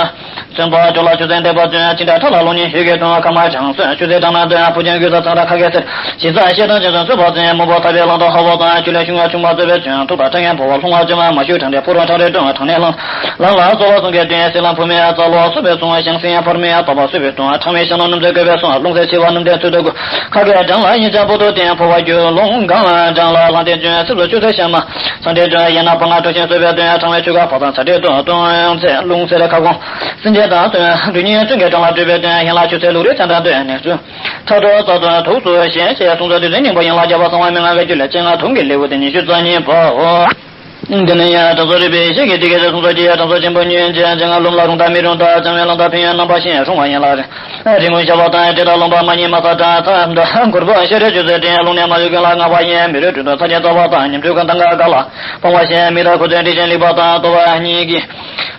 ཚོན་པ་ཅོ་ལ་ཆུ་ཚན་འདེབས་པ་ཚོན་ཅི་འདྲ་ཁྲ་ལ་ལོང་ཉིན་ཧུད་ཀྱི་དོན་ཁ་མ་བྱང་སོན་ཆུ་ཚན་དྲང་ན་དོན་ཕུ་ཅན་གུས་ས་ཚང་ར་ཁ་གེ་སེར། ཞི་ས་ཤེས་དང་ཅན་སོན་སོན་པ་ཚན་མོ་པོ་ཐ་བའི་ལང་དང་ཧ་བ་དང་ཆུ་ལས་ཤུང་བ་ཆུང་མ་རྩོད་པའི་ཚོན་ཐུག་དང་ཁྲ་ངན་ཕོ་བ་ལྷུང་བ་ཅོ་མ་མ་ཞུ་གྲང་འདྲེ་ཕུ་རོ་ཁྲ་རེ་སྟོན་ཁྲ་ནས་ལང་། ལང་ལ་གསོ་བ་གསུང་གི་དོན་སྲིད་ལ་ཕུ་མེ་རྩ་ལོ་གསོ་བའི་གསུང་ཞང་སྲིད་ཕར་མེ་ལྟ་བ་གསོ་བའི་གསུང་ཁྲང་མེ་ཤ་ནོ་སྣུམ་ཚོས་བསྐོལ་བའི་གསུང་རླུང་ཚེ་ཆེ། བ་སྣུམ་ལྡན་ཚོད་དུ་དགོས། ཁ་དགའི་གྲངས་ལ་ཡིན་ཀྱང་པོ་ཏོ་སྟེང་ཕོ་བ་རྒྱུ་ལོང་གང་གྲངས་ལ་ལང་སྟེ་ཅུང་སྲིབ་སུ་ཆུ་སེར་ཤ་མ་ཚང་སྟེ་ཅུང་ཡིན་ན་བ་ང་གྲོ་ཞིང་སོས་པའི་དོན་གྲང་བའི་ཆུ་ཁ་ཕོ་ཚང་ཚ་སྟེ་དོན་དོན་ཚེ་རླུང་སེར་ཁ་སྐོང་སྲིན་རྗེ་དང་སྟོན་འབྲུ་གཉིས་ཚོན་གྱི་གྲངས་ལ་སྤྲུལ་པའི་དོན་ཡིན་ལ་ཆུ་སེར་ལུག་རེ་ཚན་དང་སྟོན་ནས་སུ་ཁྲག་དྲོ་རྩ་དོན་ཐུགས་སུ་ཞེན་ཞེས་གསུང་ཚོ་དུས་ཚོད་སྙིང་པོ་ཡིན་ལ་རྒྱབ་པ་གསང་བ་མི་ང་ག་རྒྱུ་ལས་ཅན་ང་དུང་གི་ལེའུ་སྟེ་ཉི་ཤུ་རྩ་གཉིས་པའོ། འདི་ནི་ཡང་དྲང་སྲོང་རིག་པའི་ཞལ་གྱི་དེ་སྐད་ཅེས་གསུངས་སོ། ཅི་ཡང་དྲང་སྲོང་ཆེན་པོ་ཉིད་ཅེས་ཅེས་ང་ལུམ་ལ་རུང་དང་མི་རུང་དང་བྱང་བའི་ལམ་དང་ཕན་ཡོན་རྣམ་པ་བཞིན་རུང་བ་ཡིན་ལ། རིང་པོ་ཞགས་པ་དང་ཡང་དེ་དག་ལུང་པ་མ་ཉིད་མ་ས་དྲང་ཚ་དང་གུར་པོ་ཤ་རེ་ཆུ་ཚོད་སྤྲིན་རླུང་ནས་མ་བཞུགས་ཀུན་ལ་ངག་པ་ཡིན་མི་རུ་དྲུད་དུ་ཚ་ཅན་རྩ་བ་དང་ཉམ་ཆུང་ཀུན་དང་ག་ག་ལ་སྤང་བ་ཞེས་མི་དག་ཁུ་ཚོའི་འདྲི་ཞེན་ལེགས་པ་དང་ལྟོ་བ་གཉིས་ཀྱིས་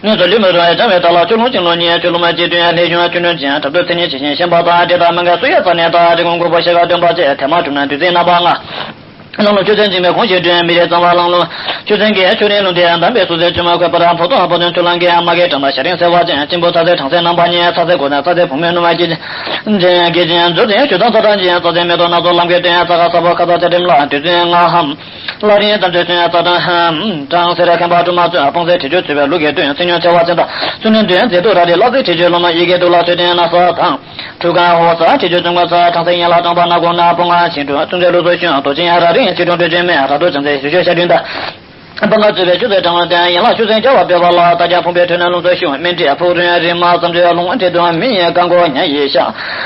ནུས་སུ་ལུས་མི་རུང་བའི་བྱང་བའི་ཐ་ལ་ཆུ་ལུང་ཆེན་ལུང་ཉིད་ཆུ་ལུང་མ་ཅི་དུས་ལྷས་བྱུང་ཆུ་ནུས་ཅན་དྲག་ཏུ་མཚན་ཉིད་ཇི་བཞིན་ཤེས་པ་དང་དེ་དག་མི་འགལ་སུ་ཡང་རྩ་ནས་དང་རི་ཀོང་ཁུག་པ་ཤ་ག་སྟོན་པ་བཅས་ཐེ་མ་གྲུབ་ན་བདུད་རྩི་རྣམ་པ་ལྔ། ལང་ལོ་ཆུ་ཚན་འཇིགས་མེད་གོང་ཞིག་སྒྲོན་མི་རེ་གཙང་བ་ལང་ལོ་ཆུ་ཚན་གྱི་ཆུ་རིང་ལུང་དེ་འདམ་པའི་སུ་ཚོད་ཆུ་མ་འཁོད་པར་ཕོ་ཐོག་ཕོ་ཐོན་ཆུ་ལང་གི་མ་གའི་གྲམ་པ་ཤ་རིང་སེ་བ་ཅན་གཅིན་པོ་ཚ་ཚའི་གྲང་སའི་རྣམ་པ་ཉིད་ཚ་ཚའི་གོ་ནས་ཚ་ཚའི་བུ་མོའི་ནུ་མ་སྐྱེ་ཅན་སྐྱེ་ཅན་མཛོ་ཚན་ཆུ་དང་ཚ་གྲང་ཅན་རྩ་ཚན་མེ་ཏོག་སྣ་ཚོགས་ལམ་གྱི་སྟོན་ཚ་ཁ་ས་ཕོ་ཁ་ཚ་ཆ་ཁྲིམས་ལ་དུས་ཚོད་ང་ཧམ། ལྷ་རིང་ཙམ་ཚོད་ཚོད་རྩ་གྲང་ཧམ། གྲང་སེ་ར་ཁན་པ་དྲུ་མ་ཚོད་སྤང་སེ་དྲི་ཆུ་ཚོད་པའི་ལུག་གི་སྟོན་ཚེ་ཉོན་ཚེ་བ་ཅན་དང་ཚུ་ནུ་འདོན་མཛེས་སྡུག་ར་རི་ལ་ཚེ་དྲི་ཆུ་ལོ་མ་ཡི་གེ་དུག་ལ་ཚོད་ལྡན་ན་ས་དང་། ཁྲུ་གང་ཧོ་ས་ཁྲི་ཆུ་ཙུང་ག་ས་གྲང་སའི་ཡན་ལག་གྲང་པ་སྣ་ཁུང་ན་སྤོང་ང་ཆེན་དྲུང་ཙུང་ཚེ་ལུགས་སུ་ཤོན་དོ་ཅན་ཡ་ར་རིང་ཆེ་དྲུང་དྲུ་ཅན་མེ་ར་དོ་ཅན་ཚེ་ཞུ་ཤོ་ཤ་དྲུང་ད། སྤང་ང་ཚུ་བའི་ཆུ་ཚོད་གྲང་བ་དང་ཡན་ལག་ཆུ་ཚན་སྐྱ་བ་བེ་བ་ལ་ད་ཀྱང་ཕུང་པའི་ཁྲོད་ན་ལུང་ཚོ་ཤོན་མེ་འདྲེ་ཕུག་རོན་རི་མ་ཙམ་ཚོད་ལུང་འདྲེ་དུང་མི་ཡི་གང་གོ་ཉ་ཡི་ཤ་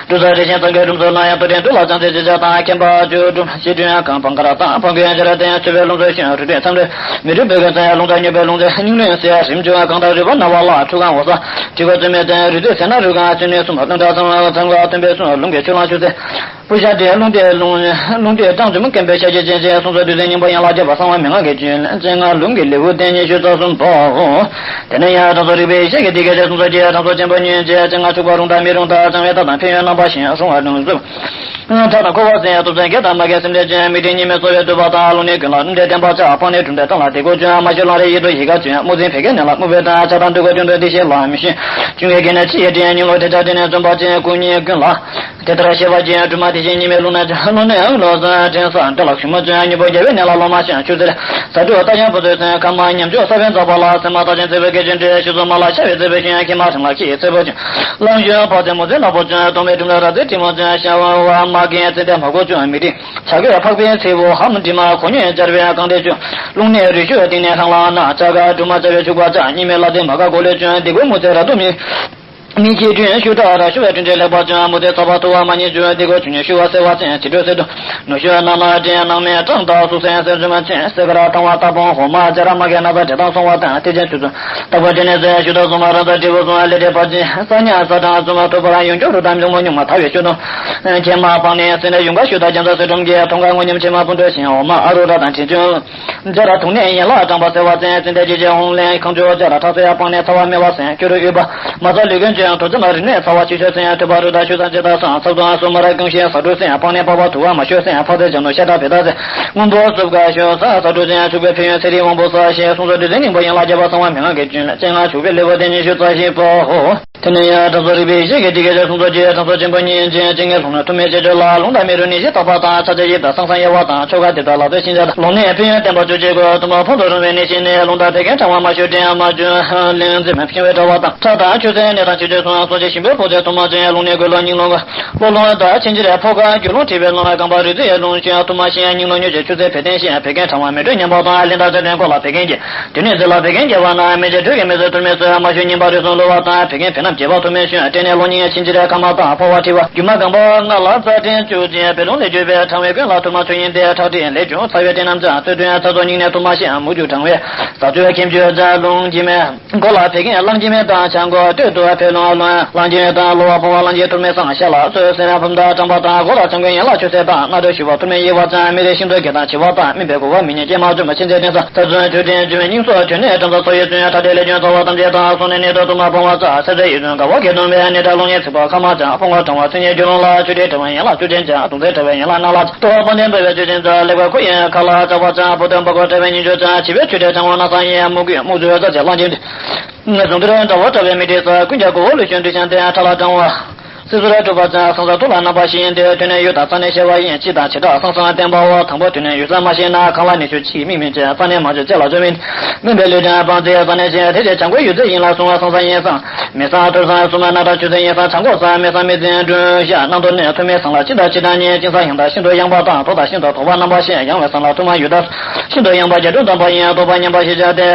དྲུ་ས་རེ་ཆེན་ཙམ་གའི་སྒྲུབ་ཚོད་ལ་ཡང་དོ་དྲན་དུ་ལ་ཙམ་ཚེ་ཅི་བྱ་དང་ཁན་པ་ཆུ་དྲུང་ཤི་དྲུང་གང་སྤང་ཀ་ར་དང་སྤང་གོ་ཡང་ཅི་ར་དེ་ཚུ་བའི་ལུང་ཚོ་ཤོན་རུ་དྲུང་ཚམ་དྲུང་མི་དྲུང་བོད་གོན་ཚ་ཡ་ལུང་ཚ་ཉོ་བའི་ལུང་ཚོ་སྙིང་རུས་སེ་རིམ་ཆུང་གང་དང་རུས་པ་ན་བ་ལ་ཁྲུ་གང་འོ་ས། དྲི་གོ་བཙུན་མའི་སྟེང་རུས་སྟོད་ཟེར་ན་རུས་གང་བཙུན་ནས་གསུམ་སྟོན་དྲག་ཚང་བ་ཚང་བ་སྟོན་པའི་གསུང་ལུང་གི་ཆུ་ལང་ཆུ་ཚེ། པུ་ཤ་དེ་རླུང་དེ་རླུང་རླུང་དེ་སྤྲང་བཙུན་མོ་སྐམ་པའི་ཤ་སྐྱེས་ཅན་ཅན་གསུང་ཚོ་དུས་ཚོད་སྙིང་པོ་ཡན་ལག་བརྒྱད་པ་གསང་བ་མན་ངག་གི་རྒྱུན་ལས་ཅན་ལྔ་ལུང་གི་ལེའུ་སྟེ་ཉི་ཤུ་རྩ་གསུམ་པའོ། དེ་ནས་ཡང་དྲང་སྲོང་རིག་པའི་ཞལ་གྱི་དེ་སྐད་ཅེས་གསུང་ཚོ་ཅི་ཡང་དྲང་སྲོང་ཆེན་པོ་ཉིད་ཅེས་ཅན་ལྔ་ཕྱུག་པ་རུང་དང་མི་རུང་དང་གཙང་བའི་རྟགས་དང་ཕན་ཡོན་རྣམ་པ་བཞིན་རུང་བ་རུང་གསུམ། ཁྲག་དང་ཁུ་བ་སེར་སྟོབས་ཅན་བརྒྱད་དང་མ་རྒན་སེམས་ལྡན་ཅན་མིག་སྤྲིན་གཉིས་མེད་གསོ་བའི་དུད་པ་དང་རླུང་ནད་ཀུན་ལ་སྣུམ་འདྲེས་བསྟེན་པ་ཆགས་སྤང་ནས་གྲུབ་འདྲེས་གཏམ་ལ་དེ་གོ་ཅུང་མ་ཤོད་ལང་རེ་ཡིད་དུ་ཡི་ག་ཅུང་དམུ་འཛིན་བད་ཀན་ནད་ལ་སྨུག་པའི་དང་ཆགས་སྡང་འདུ་གོ་ཅུང་འདོད་འདི་ཤེས་ལ་མི་ཤེས་ཅུང་གི་གེ་ནས་ཅི་ཡི་དྲན་སྙིང་ལོ་དེ་ཆགས་དྲན་ནས་བཙོན་པ་ཅན་སྐུ་གཉིས་ཀུན་ལ་དེ་ལྟར་ཤེས་པ་ཅན་སྒྲོལ་མ་དེ་བཞིན་ཉི་མའི་ལུང་ན་ལུང་ནས་ལོ་ཟ་དྲན་ས་འདྲ་ལ་ཞུ་མ་ཅུང་ཉི་པོ་རྒྱལ་བའི་གནས་ལ་ལོ་མ་ཤང་ཆུ་ཟེར་ས་དྲོད་ལྟ་ཡང་བུ་ཚོའི་སེམས་ཁ་མ་ཉམས་བཅོས་ས་བོན་འཛག་པ་ལ་སེམས་མ་ཐག་ཅན་བརྩེ་བའི་སྐད་ཅན་འདྲེ་ཤུ་ཚོ་མ་ལ་ཤ་བའི་བརྩེ་བའི་ཤུན་ཁྱི་མ་ཁྲིམས་ལ་ཁྱི་བརྩེ་བ་ཅུང་། གླང་གཞོན་ཕག་ཚེ་མོ་ཚེ་ལ་པོ་ཅན་སྟོང་པའི་གྲིམ་ལ་ར་ཚེ་གྲིམ་མོ་ཅན་ཤ་བ་བ་མ་རྒན་ཚེ་འདས་མ་གོ་ཅུང་མི་དྲི་བྱ་རྒོད་ཕག་པའི་ཚེ་བོ་ཧམ་དྲི་མ་གོ་ཉོན་སྦྱར་བའི་རྐང་འདྲེ་ཅུང་། རླུང་ནད་རུས་ཤུགས་གཏིང་ནས་ལྷང་ལྷང་ན་ཅ་ག་དྲུ་མ་བྱ་བའི་ཕྱུག་པ་ཅག་གཉིས་མེད་ལ་དེ་མ་ག་གོ་ལེ་ཅུང་འདི་གོ་མུ་ཚེ་ར་དུ་མི། མི་སྐྱེ་དྲུང་ཤུ་དྲ་ར་ཤུ་བའི་དྲུང་འདྲེ་ལེགས་པ་ཅུང་མུ་ཚེ་ཚ་བ་ཐུ་བ་མ་ཉེ་ཅུང་འདི་གོ་ཆུ་ཉེ་ཤུ་བ་སེ་བ་ཅན་ཅི་དྲོད་སེ་དུ། ནུ་ཤོད་ནང་ན་དྲན་ནང་མེད་གྲང་དང་སུ་སེན་སེན་རྫུན་མ་ཅན་སེ་ཀ་ར་ཐང་བ་ཏག་པོང་ཧོ་མ་ཅ་ར་མ་གའི་ན་ཚ་དྲེ་དང་སོང་བ་དང་ཏི་ཅན་ཆུ་ཚོད་ཏག་པ་དྲན་ནས་ཟེར་ཞུ་དག་སོང་བ་ར་ཚ་དྲི་བོ་སོང་བ་ལེ་དྲེ་ཕ་ཅན་ས་ཉ་ས་དྲང་རྫུན་མ་ཐུ་པ་ར་ཡོང་ཅོག་རུ་དམ་ལུང་མ་ཉུང་མ་ཐ་བའི་ཆུ་དང་ཁྱེད་མ་སྤང་ནས་སེ་ནས་ཡོང་ག་ཞུ་དག་རྒྱ་མཚོ་སེ་ཁྲོམ་གྱི་ཐོང་ག་ངོ་མཉམ་ཕྱེ་མ་སྤུན་གྲོགས་ཤིང་འོ་མ་ཨ་རུ་ར་དང་དྲིན་ཆུང་། འཇའ་ར་དུང་ནས་ཡན་ལག་དྲངས་པ་སེ་བ་ཙན་ཙན་དེ་ཅི་ཅི་ཧོང་ལེན་ཁང་ཆུ་འཇའ་ར་ཁྲག་སེ་སྤང་ནས་ཚ་བ་སྨེ་བ་སེན་ཁྱོད་རུ་ཡོད་པ། མ་ཚ་ལུས་ཀུན་ཅན་དོ་ཙམ་རིག་གནས་ཚ་བ་ཆུ་ཤོད་སེན་ཐོད་པ་རུ་དང་ཆུ་སང་ཅི་དང་སང་ཚབ་དང་སོ་མ་ར་ཀུན་ཤེས་ས་དྲུག་སེན་སྤང་ནས་པགས་པ་དུ་བ་མ་ཤོད་སེན་ཕག་ཚེ་བྱ་ནོ་ཤ་ཁྲག་བེ་ད་ཚེ་སྔོན་པོ་སུབ་ག་ཤོད་ས་ས་དྲུག་སེན་ཕྱུག་པའི་ཕན་ཡོན་ཚེ་རིང་དབང་པོ་ས་ཞེས་གསུང་ཚོ་དུས་ཚོད་སྙིང་པོ་ཡན་ལག་བརྒྱད་པ་གསང་བ་མན་ངག་གི་རྒྱུན་ལས་སྤྱན་སྔ་ཕྱུག་པའི་ལེའུ་སྟེ་ཉི་ཤུ་རྩ་བཞི་པའོ། དེ་ནས་ཡང་དྲང་སྲོང་རིག་པའི་ཞལ་གྱི་དེ་སྐད་ཅེས་གསུང་ཚོ་ཅི་ཡང་དྲང་སྲོང་ཆེན་པོ་ཉིད་ཅན་ཅི་ངེས་ལྷུང་ན་ཐུག་མེད་ཅེས་བརྗོད་ལ་ལུང་དང་མི་རུང་ནད་གཞི་དག་པ་དང་ཚ་གྱང་ཡིབ་དང་སང་སང་གཡེང་བ་དང་ཆོ་ག་དེ་དག་ལ་ཚོད་ཤིན་ཆ་དང་ལོང་ནས་ཕན་ཡོན་བསྟན་པ་བཅུ་གཅིག་གོ་དུ་མ་ཕུང་དུ་རུང་བའི་ནད་གཞི་ནི་ལུང་དང་བད་ཀན་ཕྲེང་བ་མ་ཞུ་དྲན་མ་བཅུ་ལན་འཛིན་མ་ཕྱིན་བའི་དྲ་བ་དང་ཁྲག་དང་ཆུ་སེར་ནད་དང་ཆུ་སྐྱོན་སོང་སོང་ཅི་ཞིམ་པོའི་ཕོག་ཚད་དུ་མ་བཅུ་ཡང་ལུང་ནས་གོས་ལོང་སྙིང་ལོང་གོ་ལོ་ལོང་དང་ཆིན་ཅི་རའི་ཕོ་ཁ་རྒྱུ་ལོང་ཁྲི་བའི་ལོང་བའི་རྐང་པ་རུས་ཚིགས་ཡང་ལུང་ཤོད་དུ་མ་ཤེས་ཡང་སྙིང་ལོང་མྱོས་ཀྱི་ཆུ་སེར་བད་ཀན་ཤེས་ཡང་བད་ཀན་ཕྲེང་བ་མི་འགྲོ་ཉམས་པ་དང་ལན་དང་ཚད་ལྡན་ཀོ་ལ་བད་ཀན་གྱི། དེ་ནས་མཛེ་ལ་བད་ཀན་རྒྱལ་བ་ན་མི་བྱེད་དུས་ཀྱི་མི་བཟོད་ཐུར་མེད་སོས་མ་ཞུ་ཉིན་པ་རུས་སུ་ལོ་བ་དང་བད་ཀན་བེ་ནམ་རྒྱས་པ་ཐུར་མེད་ཞུ་སྤྲད་ནས་ལོ་ཉིན་ཕྱིན་ཅི་རེ་ཁ་མ་དང་ཕོ་བ་ཁྲི་བ་རྒྱུ་མ་གང་པ་ལྔ་ལ་རྩ་ཕྲན་བཅུ་ཅན་བེ་ལུང་ལས་བརྒྱུད་པའི་ཕྲེང་བའི་ཀུན་ལ་ཐུར་མ་ཆུ་ཡིན་ཏེ་ཁྲག་མཁྲིས་ལས་བྱུང་ཚ་བའི་སྤྲིན་རྣམས་ཀྱང་ཚོད་དོན་ཚ་ཚོ་སྙིང་ནས་ཐུར་མ་ཤེས་མུ་ཅུ་གྲང་བའི་ཟ་ཚོད་ཁྱིམ་བཅུ་རྩ་རླུང་སྐྱེ་མེད་མགོ་ལ་བད་ཀན་རླངས་སྐྱེ་མེད་དང་ཆང་མགོ་སྟོད་དུ་བད་ལུང་རླུང་རླངས་སྐྱེ་མེད་དང་གློ་བ་ཕོ་བ་རླངས་སྐྱེ་ཐུར་མེད་སང་ཤ་ལ་སོས་སེ་ར་ཕུམ་དང་གྲང་པ་དང་མགོ་ལ་ཆང་མགོའི་ཡན་ལག་ཆུ་སེར་དང་སྣ་དྲོད་ཞུ་བ་ཐུར་མེད་གཡས་པ་ཙམ་མི་རེ་ཤིང་ཏོག་གི་དང་བྱི་བ་དང་སྨིན་པའི་གོ་བ་མི་ཉན་སྐྱེས་མ་བཅོས་མ་ཕྱིན་ཚེ་བརྟན་ས་ཚ་ཚོན་ཆུ་ཕྲན་བཅུ་མའི་སྙིང་སོགས་དོན་ནས་གྲམ་ས་སོ་ཡི་བཙུན་ཡང་ཐ་དད་ལས་སྐྱོན་ཚ་བ་ཐམས་ཅད་དང་སོང་ནས་ནད་དུ་དུ་མ་སྤོང་བ་ཙག་སེ་ཚེ་ཡི་བཙུན་དགའ་བ་སྐྱེ་གཏོང་བའི་ནད་དྲག་ལོང་ཉེས་ཚིག་པ་ཁ་མ་ཙག་སྤོང་བ་གྲང་བ་ཚིག་ཉེས་རྒྱུ་ལོང་ལ་ཆུ་ཕྲན་བྲལ་བའི་ཡན་ལག་ཆུ་ཕྲན་ཅན་དུང་ཚེ་བྲལ་བའི་ཡན་ལག་སྣ་ལ་ལྟོ་བ་སྤང་ལྡན་འབབ་པའི་ཆུ་ཕྲན་ཙག་ལེགས་པར་ཁུ་ཡན་ཁ་ལ་ཙག་པ་ཙག་བུ་དོན་པ་གོ་བྲལ་བའི་སྙིང་ཆུ་ཙག་བྱི་བའི་ཆུ་ཕྲན་ཆང་བ་སྣ་ཚང་ཡན་མུ་གུ་མུ་ཚུ་ཙག་ཅེས་གླང་ཆེན་ངན་སོང་དུ་རེ་འདྲ་བོ་བྲལ་བའི་མི་དྲི་ཙག་ཀུན་ཀྱང་གོ་བོ་ལུས་ཤོན་དྲི་ཤང་ཏེ་ཁྲ་ལ་གྲང་བ། སྲིད་ཟུར་དྲུག་པ་ཙམ་སང་ས་ཐུགས་ལ་རྣམ་པར་ཤེས་ཡོན་ཏེ། དོན་ནི་ཡུལ་དང་ས་གནས་ཤེས་པ་ཡིན། སྤྱི་དང་བྱེ་བྲག་སང་སང་བསྟན་པའོ། དང་པོ་དོན་ནི་ཡུལ་ས་མ་ཤེས་ན། གང་ལ་ནི་ཆོས་ཅིག་དམིགས་མིན་བྱེད། ས་གནས་མ་བྱེད་ཅེས་ལ་བརྗོད་མིན། མིན་པའི་ལུས་ལྡན་སྤང་རྩིའི་ས་གནས་ཤེས། དེ་ཕྱིར་བྱང་སྒོའི་ཡུལ་རྫས་ཡིན་ལ་གསུང་བ་སང་ས་ཡིན་སང་། མི་སང་ཐོས་སང་སུ་མ་ན་ད་ཆོས་ཚན་ཡིན་སང་བྱང་སྒོ་སང་མི་སང་མི་ཚན་སྒྲོན་ཤ་རྣམ་རྟོག་ནི་ཐོན་མིན་སང་ལ་སྤྱི་དང་སྤྱི་དང་ཉིད་ཅིང་ས་ཡང་དག་ཤིན་ཏུ་ཡངས་པ་དང་དོག་དང་ཤིན་ཏུ་དོག་པ་རྣམ་པ་སྟེ་དོག་དང་ཤིན་ཏུ་ཡངས་པའི་སང་ལ་ཐུར་མ་ཡུལ་དང་ཤིན་ཏུ་ཡངས་པ་རྒྱ་སྒྲོན་དམ་པ་ཡིན་དོག་པ་མཉམ་པ་ཞེས་བྱ་སྟེ།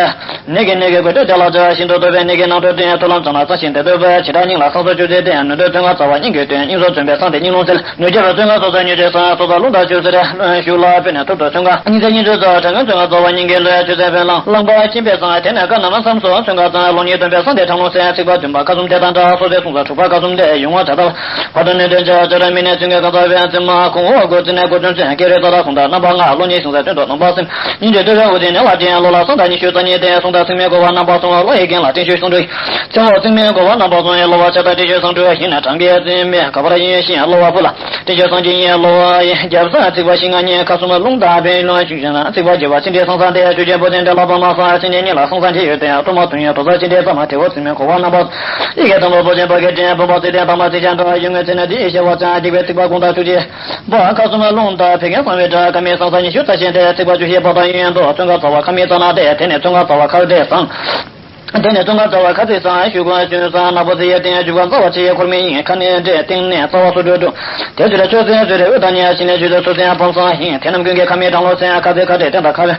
ནད་ཀྱི་ནད་ཀྱི་དགོས་འདོད་དེ་ལ་བྱ་ཤིན་ཏུ་དོག་པའི་ནད་ཀྱི་ནང་དོན་སྟེ་ཐུར་ལམ་ཙམ་ལ་བརྩམས་ཤིང་དེ་དོག་པའི་བྱེ་བྲག་སྙིང་ལ་སང་སོ་བཅུ་ཚེ་སྟེ་ནུས་འདོད་ཚོན་ཁ་རྩ་བ་སྙིང་གི་དོན་སྙིང་སོ་ཚོན་པའི་སང་སྟེ་སྙིང་རླུང་ཚིལ། ནུས་རྒྱ་བའི་ཚོན་ཁ་སོ་སོ་ཉུང་ཆེ་སང་སོ་སོ་རླུང་དང་ཆུ་སེར་ཤུགས་ལ་དཔེར་ན་ཐུར་དུ་ཚོན་ཁ་སྙིང་ཚིལ་སྙིང་ཆུ་སོགས་དྲན་ངན་ཚོན་ཁ་རྩ་བ་སྙིང་གི་ལུས་ཆུ་སེར་ཕན་ལམ་རླངས་པ་ཁྱིམ་པའི་སང་དེ་ནས་ཀ་ན་མ་སམ་སོགས་ཚོན་ཁ་རྩ་རླུང་གཉིས་སྟོན་པའི་སང་སྟེ་ཁྲག་རླུང་སེལ། ཚིགས་པ་བདུན་པ་ཁ་ཟུམ་དེ་དང་འདྲ་སོ་སོའི་གསུང་ས་དྲུག་པ་ཁ་ཟུམ་དེ་ཡུལ་ངོ་བྱ་ཐབས་བར་དུ་ནུས་ལྡན་བྱ་བྱ་ར་མི་ནས་ཚོན་ཁའི་ཁ་རྩ་བའི་རྩིབ་མ་ཁོང་འོག་སྒོ་རྩིབ་ནས་སྒོ་ཚོན་ཚོན་ཀེ་རེ་ཙ་ད་གུང་ད་རྣམ་པ་ལྔ་རླུང་གཉིས་ཤིང་ས་སྟོན་དུ་ནོམ་པ་སེམས། སྙིང་རྗེ་ལྟོས་པའི་དབུ་རྩེ་ནས་ལ་ཅན་ལོ་ལ་སང་ད་ཉི་ཤུ་རྩ་གཉིས་ཏེ་སང་ད་ཚིགས་མའི་གོ་བ་རྣམ་པ་གསུམ་བློ་ཡི་རྒྱན་ལ་བརྟན་ཤོས་སང་གྲོལ། ཚེ་འོག་ཚིགས་མའི་གོ་བ་རྣམ་པ་གསུམ་ཡི་ལོ་བ་ཆ་ད་བརྟན་ཤོས་སང་གྲོལ་ཡིན་ན་གྲངས་ཀའི་རྩིས་མེད་ག་བར་ཡིན་ཞིང་ལོ་བ་ཕུ་ལ་བརྟན་ཤོས་སང་གྲོལ་ཡིན་ལོ་བ་ཡིན་རྒྱབ་སང་ཚིགས་པ་བཞི་ལྔ་གཉིས་ཁ་གསུམ་རླུང་དང་བེ་ལོན་ཆུང་ཞིང་ཚིགས་པ་བརྒྱད་པ་ཚིགས་འདྲའི་སང་སང་སྟེ་ཆོས་ཅན་པོ་ཚན་འདྲ་ལ་པ་མ་སང་ཚིགས་ནས་གཉིས་ལ་སང་སང་ཆེ་ཡོད་དེ་ཡང་ཐོག་མ་དུ་ཡོད་དོ་ས་ཚིགས་འདྲའི་ས་མ་ཐེ་བོ་ཚིགས་མའི་གོ་བ་རྣམ་པ་ཡི་གེ་དང་པོ་པོ་ཆེན་པ་གེ་དྲན་བུམ་པ་ཚིགས་ལྡན་དང་མ་ཚིགས་ཅན་དང་ཡུལ་ངོས་ཚིགས་ནས་འདི་ཡི་ཤེས་པ་ཚང་རྒྱུག་པའི་ཚིགས་པ་གུང་དང་ཆུ་ཆེ། པ་ཁ་གསུམ་རླུང་དང་བད་ཀན་གསང་བའི་སྒྲ་ཁ་མིན་སང་ས་ཉི་ཤུ་རྩ་གཞན་ཏེ་ཚིགས་པ་བཅུ་ཞེས་པ་དང་ཡུན་དུ་ཚོན་ཁ་རྩ་བ་ཁ་མིན་རྩ་ན་སྟེ་དེ་ནས་ཚོན་ཁ་རྩ་བ་ཁ་སྟེ་སང་། དེ་ནས་ཚོན་ཁ་རྩ་བ་ཁ་ཚིག་སང་ཤུ་གུང་ཆུན་སང་ནག་པོ་ཚིགས་ཡས་སྟེང་བཅུ་ག་རྩ་བ་ཆེ་ཡས་འཁོར་མི་ཡིན་ཁ་ནས་འདྲེ་སྟེང་ནས་རྩ་བ་སོ་འགྲོ་འགྲོ། དེ་ཚོ་ལ་ཆོས་ཚན་ཚོ་རེ་འོད་དང་ཉེ་ཞིང་ལས་ཆུ་ཚོད་སོ་ཚན་ཕང་སང་ཡིན་དེ་རྣམས་ཀུན་གྱི་ཁ་མིན་གྲང་ལོ་ཚན་ཁ་ཚིག་ཁ་སྟེ་སྟེང་དང་ཁ་བའི།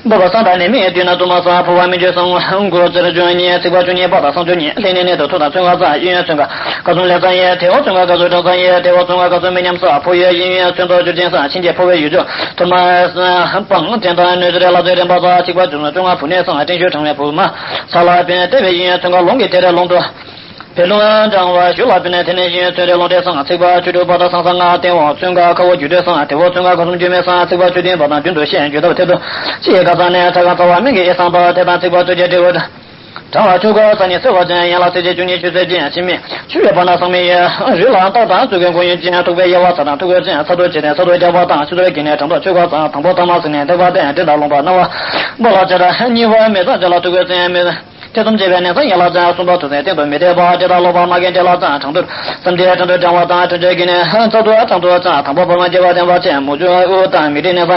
འབབ་པ་སང་དང་ནི་མི་ཡི་དུས་ན་དུ་མ་སང་ཕོ་བ་མི་འཇོད་སང་མགོ་ཙེ་ར་ཅུང་གཉིས་ཚིགས་པ་བཅུ་གཉིས་པ་དང་སང་བཅུ་གཉིས་ལྷན་ནི་ནི་དུ་ཐུག་དང་ཚོན་ཁ་སང་གཡས་གཡོན་ཚོན་ཁ་ཁ་ཚུམ་ལས་སང་གཡས་དེ་འོག་ཚོན་ཁ་ཁ་ཚུམ་དྲང་སང་གཡས་དེ་འོག་ཚོན་ཁ་ཁ་ཚུམ་མི་ཉམས་ས་ཕོ་གཡས་གཡོན་གཡོན་ཚོན་ཐོག་བཅུ་ཅན་སང་ཕྱིན་ཆད་ཕོ་བའི་ཡུལ་ཕྱོགས་ཐུར་མ་སང་སྤང་དྲན་དང་ནུས་ཚེ་རེ་ལ་ཚོད་རན་པ་སང་ཚིགས་པ་བཅུ་གསུམ་བཅོ་ལྔ་བུ་ནས་སང་སྟེང་ཤོད་དྲང་བའི་བུ་མ་ས་ལ་པན་ལྟེ་བའི་གཡས་གཡོན་ཚོན་ཁ་ལོང་གི་དེ་རེ་ལོང་དུ། བེ་ལུང་འབྲང་བ་ཞུ་ལ་པི་ན་དེ་ནས་གཞན་ཚོན་རེ་ལོང་དེ་སང་ཚིགས་པ་བཅུ་དྲུག་པ་དང་སང་ས་ལྔ་སྟེང་འོག་ཚོན་ཁ་ཁ་བོ་རྒྱུ་དོན་སང་དེ་འོག་ཚོན་ཁ་ཁ་གསུམ་རྒྱུ་མེད་སང་ཚིགས་པ་བཅུ་བདུན་པ་དང་རྒྱུན་དུ་བཤད་རྒྱུ་ཐབས་ཐད་དུ་ཅི་ཡི་ག་ས་ནས་ཚ་ག་ཚ་བ་མིང་གི་ཨེ་སང་པ་དེ་དང་ཚིགས་པ་བཅུ་བརྒྱད་དྲི་བ་དྲང་བ་ཆུ་ག་ས་ནི་སེ་བ་ཅན་ཡན་ལ་ཚིགས་བཅད་བཅུ་གཉིས་ཆུ་ཚད་ཅན་ཕྱི་མི་ཆུ་ཡོད་པ་ན་སང་མི་ཡོད་རི་ལ་རྟགས་དང་ཚུ་གི་མགོ་ཡུན་ཅན་ཐུག་པའི་དབྱེ་བ་ཚ་དང་ཐུག་གོས་ཅན་ཚ་ཐུག་ཅི་དང་ཚ་ཐུག་རྒྱག་པ་དང་ཆུ་ཚོད་ཀྱི་ནས་དྲང་ཐོག་ཆུ་ག་ཚང་དང་པོ་ཐ་མ་ཟིན་ནས་འདེགས་པ་དང་འདྲེ་དང་ལོང་པ་སྣང་བ་པོ་ལ་ཅི་ར་གཉིས་པ་མི་ཚང་ཅི་ལ་ཐུག་གོས་ཅན་མི། ཐེ་ཚོམ་བྱེད་པའི་གནས་སུ་ཡན་ལག་ཅན་གསུམ་པ་ཐུག་ཚེ་སྟེང་དུ་མི་བདེ་བ་དེ་དག་ལོག་པ་མ་རྒན་དེ་ལ་ཙང་དྲང་དུ་བསམ་དེ་དྲང་དུ་དྲང་བ་དང་དྲང་བྱེད་ཀྱི་ནས་ཚ་དུ་དྲང་དུ་ཙང་དང་པོ་བར་མ་བརྒྱད་པ་བསྟན་པ་ཆེན་མོ་བཅུ་དབུ་དང་མི་དྲི་གནས་པ་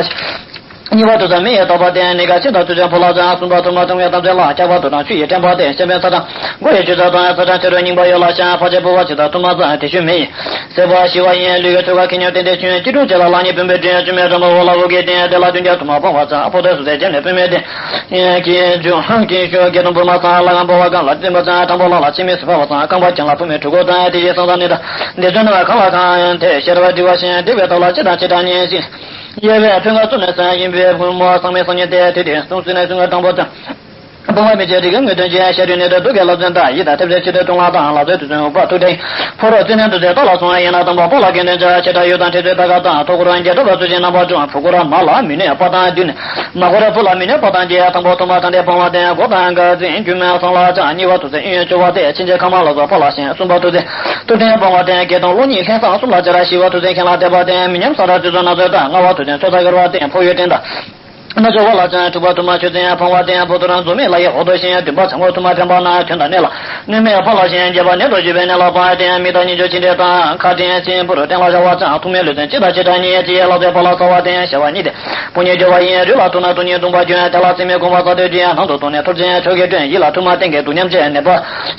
གཉིས་པ་དུ་ཙང་མི་ཡི་དོགས་པ་སྟེ་གནས་ཀ་ཤིན་ཏུ་ཐུག་ཅན་ཕོ་ལ་ཙང་གསུམ་པ་ཐུག་མ་ཐུག་མའི་གཏམ་ཚེ་ལ་ཁྱབ་པ་དུ་དྲང་ཆུ་ཡི་དྲན་པ་སྟེ་ཤེས་པའི་ཚ་དྲང་མགོ་ཡི་ཆུ་ཚ་དང་ཚ་དྲང་ཆེ་རུ་རྙིང་པ་ཡོད་ལ་ཤ་ཕ་ཆེ་ཕོ་བ་ཆེ་དང་ཐུག་མ་ཙང་དེ་ཤུ་མི་ཡི། སེ་བ་ཤི་བ་ཡིན་ལུས་ཀྱི་ཆོ་ག་ཁེ་ཉོ་ཏན་ཏན་ཆུན་ཅི་ཀྲུང་ཅི་ལ་ལ་ཉི་བུམ་པའི་དྲུང་ཆུ་མེ་རམ་པ་འོ་ལ་འོ་གི་ཏན་དེ་ལ་དུན་རྒྱ་དུ་མ་སྤང་བ་ཙང་ཕོ་ཏོ་སུ་ཟེ་ཅན་ནས་བུད་མེད་དེ། ཀྱི་ཇུ་ཧང་ཀྱི་ཤོ་གེ་དང་བུ་མ་ཚང་ལ་ང་འབོ་བ་གང་ལ་བསྟན་པ་ཙང་དང་པོ་ལ་ལ་ཆི་མེ་སུ་ཕ་བ་ཙང་རྐང་པ་ཅན་ལ་བུ་མེ་དྲུག་གོ་ཙང་དེ་ཡི་སང་ཙང་ནི་ད་འདི་ཚོ་ནི་བ་གང་ལ་གང་དེ་ཤེར་བ་དྲི་བ་ཤེན་དེ་བའི་ཐོག་ལ་ཅི་དང་ཅི་དྲང་ཉན་ཞིང་། དབྱེ་བའི་ཕུན་ཁ་བཙུན་ནས་སང་ཡིན་པའི་བུ་མོ་སང་མེ་སང་ཉིན་དེ་དེ་དེ་སུང་སུ་ནས་སུང་ག་དང་པོ་ཙང་། སྤོང་བ་མི་བྱེད་རིགས་དངོས་དོན་ཅན་ཤ་རུས་ནི་དུ་དུ་གེ་ལ་བཙན་དང་ཡིད་དང་ཐེབས་ཟེར་ཕྱི་དོན་ཐུང་ལ་དང་ལ་ཚོད་དུ་བཙུན་འུག་པ་ཐུག་ཕྲེང་ཕོ་རོག་བཙུན་ནན་དུ་ཟེར་ཏོ་ལ་སོང་ཡིན་ན་དང་པོ་པོ་ལ་དགེ་འདུན་ཅག་ཆེ་ཕྲ་ཡོད་དང་ཁྲི་ཚོའི་ད་ག་དང་ཐོག་ཁུ་རང་རྒྱལ་ཐོབ་ལ་ཚུལ་ཅན་རྣམ་པ་ཀྲུང་བུ་ཀུ་ར་མ་ལ་མི་ནུས་པ་དང་བདུན། མ་ཀུ་ར་བུ་ལ་མི་ནུས་པ་དང་བརྒྱད། དང་པོ་ཐོག་མ་དང་ལྡན་སྤང་བ་ལྡན་སྒོ་དང་དགའ་འཛིན་རྒྱུ་མེད་སང་ལ་ཅང་གཉིས་པ་ཐུག་ཚེ་གཡོན་སྐྱོ་བ་སྟེ་ཕྱིན་ཆད་ཁ་མ་ལ་སོགས་པ་ལ་ཞེན། གསུམ་པ་ཐུག་ཚེ་ཐུག་ཕྲེང་སྤང་བ་ལྡན་དགེ་དང་བློ་གཉིས་ལྷན་སང་གསུམ་ལ་ཅ་ར་ཤི་བ་ཐུག་ཚེ་མཁན་ལ་དད་པ་ལྡན་མི་ཉམས་ས་ར་ཚུལ་ཚོ་སྣ་ཚོགས་དང་ལྔ་པ་ཐུག་ཚེ་ཚོད་ལྟ་གར་བ་ལྡན་ཕོ་ཡོད་བསྟན་དང་། རྣལ་འབྱོར་བ་ལ་ཅན་དྲུག་པ་དུ་མ་ཆོས་ཚན་ཕང་བ་ལྡན་པོ་ཏོ་རང་འཛོ་མེད་ལ་ཡི་འོ་དོ་ཞེན་བདུན་པ་བྱང་ཁོག་དུ་མ་ཕན་པ་ན་དོན་དང་གནས་ལ་གནོད་མེད་ཕ་ལ་ཞེན་བརྒྱད་པ་ནད་དུ་བཞུ་བའི་གནས་ལ་ཕ་བསྟན་མི་དང་ཉིན་བཅུ་ཕྱི་འབྲེལ་དང་ཁ་བསྟན་ཅན་པུ་རུ་བསྟན་ལ་བྱ་བ་ཅང་ཐུག་མེད་ལུས་ཚན་སྤྱི་དང་སྤྱི་དྲང་ཉིད་ཀྱི་ལག་རྩལ་ཕ་ལ་ས་བ་བསྟན་བྱ་བ་ཉིད་དེ་པོ་ཉིད་སྦྱོར་བ་ཡིན་རུས་ལ་ཐུག་ན་ཐུག་ཉིད་གདུང་པ་རྒྱུན་དེ་ལ་སེམས་མེད་གོམས་པ་ས་དོད་ཀྱི་ནང་དུ་ཐུག་ནས་ཐུར་ཅན་ཆོས་ཀྱི་སྒྲོན་ཡིད་ལ་ཐུག་མ་བསྟན་གྱི་སྡུག་ཉམས་ཆེ་ནད་པ་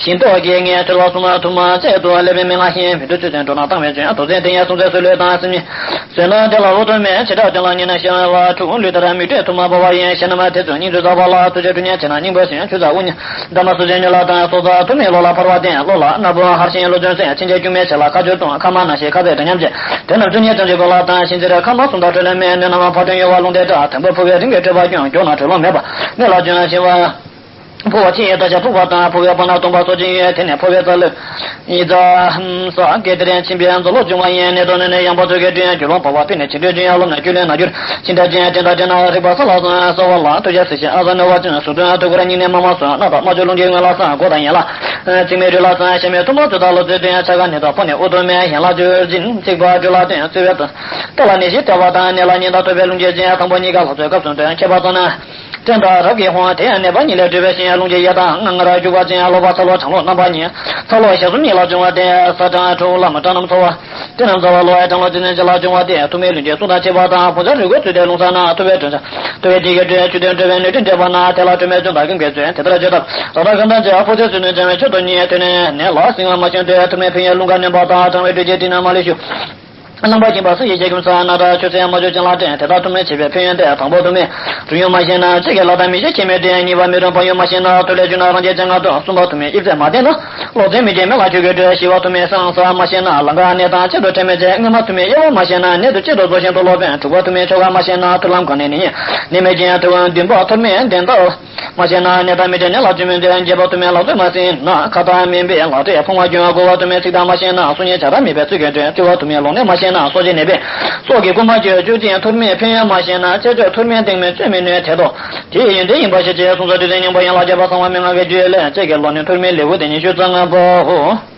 ཞིང་ཏོག་གི་ངས་ཐུར་ལ་སུ་མ་ཐུག་མ་བཅད་དུ་ལེབ་པའི་མི་ང་ཤེས་མི་འདུག་ཆུ་ཚན་འགྲོ་ན་བཏང་བའི་ཅན་ཐུག་ཚན་དེ་ཡང་སུང་ཚན་སུ་ལོས་དང་སེམས་ཉིད། བཟོད་ན་དེ་ལ་འོ་དོ་མེད་ཕྱི་དགྲ་དོན་ལ་ཉེ་ན་ཤེས་པ་ཕྲུག་ལུས་ལྟར་མི་སྤྲད་ཐུབ་མ་པ་བ་ཡིན་ཤེས་ན་མ་དེ་ཚོ་སྙིང་རྗེ་ཟག་པ་ལ་ཐུགས་རྗེ་སྤྲུལ་ཉན་བྱེད་ན་སྙིང་པོ་ཟིན་ཆུ་ཚ་དབུ་ཉི་འདབ་མ་སུ་ཅན་ཉོ་ལ་དང་སོ་ཚ་ཐུབ་མེད་ལོ་ལ་ཕར་བ་བསྟན་ལོ་ལ་སྣ་བུ་ཧར་ཤིང་ལོ་ཅུང་ཟད་ཕྱིན་ཆད་སྐྱུག་མེད་ཆེ་ལ་ཁ་སྦྱོར་གཏོང་ཁ་མ་ན་ཤེས་ཁ་ཚད་དྲི་ཉམས་བྱེད་དོན་རྣམས་ཆུ་ཉེ་ཅང་ཅི་གོ་ལ་དང་ཤིང་རྩེར་ཁ་མ་གསུང་དང་འཕྲོ་ལེན་མེད་ནོན་ན་མ་ཕར་སྟོན་ཡོད་བ་ལུང་བསྟན་དྲག་དམ་པ་ཕུ་བའི་རིང་གི་སྤྲོས་པ་སྐྱོང་མགྱོགས་ན་གྲོལ་ལོང་མེད་པ་གནས་ལ་བྱོན་ཤེས་པ། ཕོ་བ་ཆེ་ཡི་ད་ཆ་ཕུག་པ་དང་ཕོ་བའི་པ་ན་སྟོང་པ་སོགས་ཀྱི་ཡོད་དེ་ནས་ཕོ་བའི་རྩ་ལུ། ཡི་ཛ་ཧམ་ས་གེ་དེ་རིང་ཕྱིན་པའི་མཛོ་ལོ་བྱུང་བ་ཡིན་ནས་དོ་ནས་ནས་ཡང་པ་ཚོ་གི་དྲིན་རྒྱུ་ལོང་པ་བ་པི་ནས་ཕྱི་འདྲེ་དྲིན་ཡང་ལོམ་ནས་རྒྱུ་ལེན་ན་རྒྱུར་ཕྱི་འདྲ་དྲིན་དྲིན་དང་དྲིན་ན་རིག་པ་ས་ལ་སོང་ས་བ་ལ་ཐུགས་རྗེ་སྲིད་ཞིང་ཨ་ཟ་ནོ་བ་ཅུན་སུ་དོན་ཐུགས་ཁུར་སྙིང་ནས་མ་མ་སོང་སྣ་དང་མ་ཅོ་ལུང་གི་སྔོན་ལ་སང་སྒོ་དང་ཡན་ལ་ཚིག་མེད་རུ་ལ་སང་ཤ་མེད་ཐུམ་མ་ཚོ་དག་ལོ་ཚོད་དོན་ཆ་ག་ནས་དང་པོ་ནས་ཨུ་ཐུ་མེད་ཡན་ལ་ཇོ་རྗིན་ཚིག་པ་རྒྱུ་ལ་དོན་ཚོད་བས་དང་ལྟ་ལ་ནས་ཞིག་ལྟ་བ་དང་གནས་ལ་ཉིན་དང་ཐོབ་པའི་ལུང་རྒྱས་ཅན་དང་པོ་གཉིས་ཀ་ལྷ་ཚོད་སྐབས་སུ་དོན་ཁྱད་པར་ཙམ་ན། བསྟན་དང་རབ་ཀྱི་དབང་དེ་ཡང་ནད་པ་ཉིད་ལས་གྲོལ་བའི་ཞིང་། རླུང་གི་གཡས་དང་ལྔ་ལྔར་རྒྱུག་པ་ཅན། ལོག་པ་ཚ་ལོ་གྲང་ལོ་རྣམ་པ་གཉིས། ཚ་ལོ་ཞག་གསུམ་གཉིས་ལ་བྱུང་བ་སྟེ། ས་གྲང་འཁྲུགས་ལམ་གྲང་རྣམས་ཚོར་བ། དེ་རྣམས་ཚ་བ་ལོ་ཡང་གྲང་ལོ་རྩི་ནད་ཅན་ལ་བྱུང་བ་སྟེ། ཐུར་མའི་ལུས་ཀྱི་གསུང་དང་ཕྱེད་པ་དང་། བུ་ཚ་རུས་ཁུངས་ཚུད་དེ་རླུང་ཟ་ན་ཐུར་བའི་དྲོད་ཚ། ཐུར་བའི་དེ་གའི་དྲོད་ཆུ་དེ་འགྲོ་བའི་ནུས་ཁྲོད་འདྲེས་པ་ན། དེ་ལ་གྲོལ་མེད་བྱུང་དང་ཀུན་གྱིས་རྩོད། དེ་ལྟར་བྱེད་ཐབས་རག་མཐའ་ཁ་འདོན་བྱེད། ཕོ་ཚོད་ཚུལ་ནི་འཇམ་བའི་ཆུ་དང་གཉིས། དེ་ནས་ནད་ལ་སྲིང་བ་མ་ཞན་ཏེ། ཐུར་མའི་ཕན་ཡོན་རླུང་ཁ་གནོན་པ་དང་། གྲང་བའི་དྲོད་ཀྱི་དྲི་ནི་མ་ལུས་ཞུགས། རླངས་པ་འབྱིན་པ་སུ་ཡིས་བྱེད་ཀུན་ས། ན་ད་ཆུ་སེར་མ་བྱུག་ཅན་ལ་བསྟེན། དེ་དག་ཐུར་མའི་བྱེད་པའི་ཕན་ཡོན་ཏེ། དང་པོ་ཐུར་མའི་དྲོད་ཡོན་མ་ཞན་ན་ལྕེ་གི་ལ་དྭགས་མིག་ཤེལ་ཕྱེ་མའི་དྲོད། གཉིས་པ་མིག་རུས་བག་ཡོད་མ་ཞན་ན་ཐུར་ལས་བྱུགས་ན་རང་རྒྱལ་ཅན་ལྔ་འདོད། གསུམ་པ་ཐུར་མའི་དབྱིབས་ཚད་མ་བརྟན་ན་ལོག་འཛིན་མིག་ཅན་མེ་ལ་བྱུག་གི་དྲོད། བཞི་པ་ཐུར་མའི་སྲང་ས་མ་ཞན་ན་ལང་ཀ་གནས་དང་ལྕེ་འགྲོ་ཁྲེལ་མེད་བྱེད། ལྔ་པ་ཐུར་མའི་དབྱེ་བ་མ་ཞན་ན་ནད་དུ་གཅིག་ཏུ་རྫོགས་ཤིང་དུག་ལོག་པས། དྲུག་པ་ཐུར་མའི་ཆོ་ག་མ་ཞན་ན་ཐུར་ལམ་གང་ནས་ནད་ཉེན་ནད་མེད་ཅན། བདུན་པ་ཐུར་མའི་བདེན་རྟགས་མ་ཞན་ན་ནད་དང་མི་འབྲལ་ནད་ལ་བཅོས་མིན་ཏེ། བརྒྱད་པ་ཐུར་མའི་ལག་རྩལ་མ་ཞན་ན་ཁ་དར་མིན་པའི་ལག་རྩལ་ཕོངས་པ་སྐྱོན། དགུ་པ་ཐུར་མའི་ཚིག་དར་མ་ཞན་ན་སྲོག་ཉེན་བྱ་ར་མེད་པའི་རྩོད་གཞི་འདྲེན། བཅུ་པ་ཐུར་མའི་ལོག་གནོན་མ་ཞན་ན་སྲོག་གཅོད་ནད་པས་སྲོག་གི་རྐུན་མ་བཅོས། བཅུ་གཅིག་ཐུར་མའི་ཕན་ཡོན་མ་ཞན་ན་ཆེ་མཆོག་ཐུར་མའི་སྟེང་མའི་བཅོས་མི་ནུས་དེ་དོ། དེ་ཡི་ཡོན་ཏན་ཡིན་པ་ཤེས་བྱའི་གསུང་ཚུལ་དུས་ཚོད་རྙིང་པ་ཡན་ལག་བརྒྱད་པ་གསང་བ་མན་ངག་གི་རྒྱུད་ལས་ལྕེ་གི་ལོག་གནོན་ཐུར་མའི་ལེའུ་སྟེ་ཉི་ཤུ་རྩ་ལྔ་པའོ།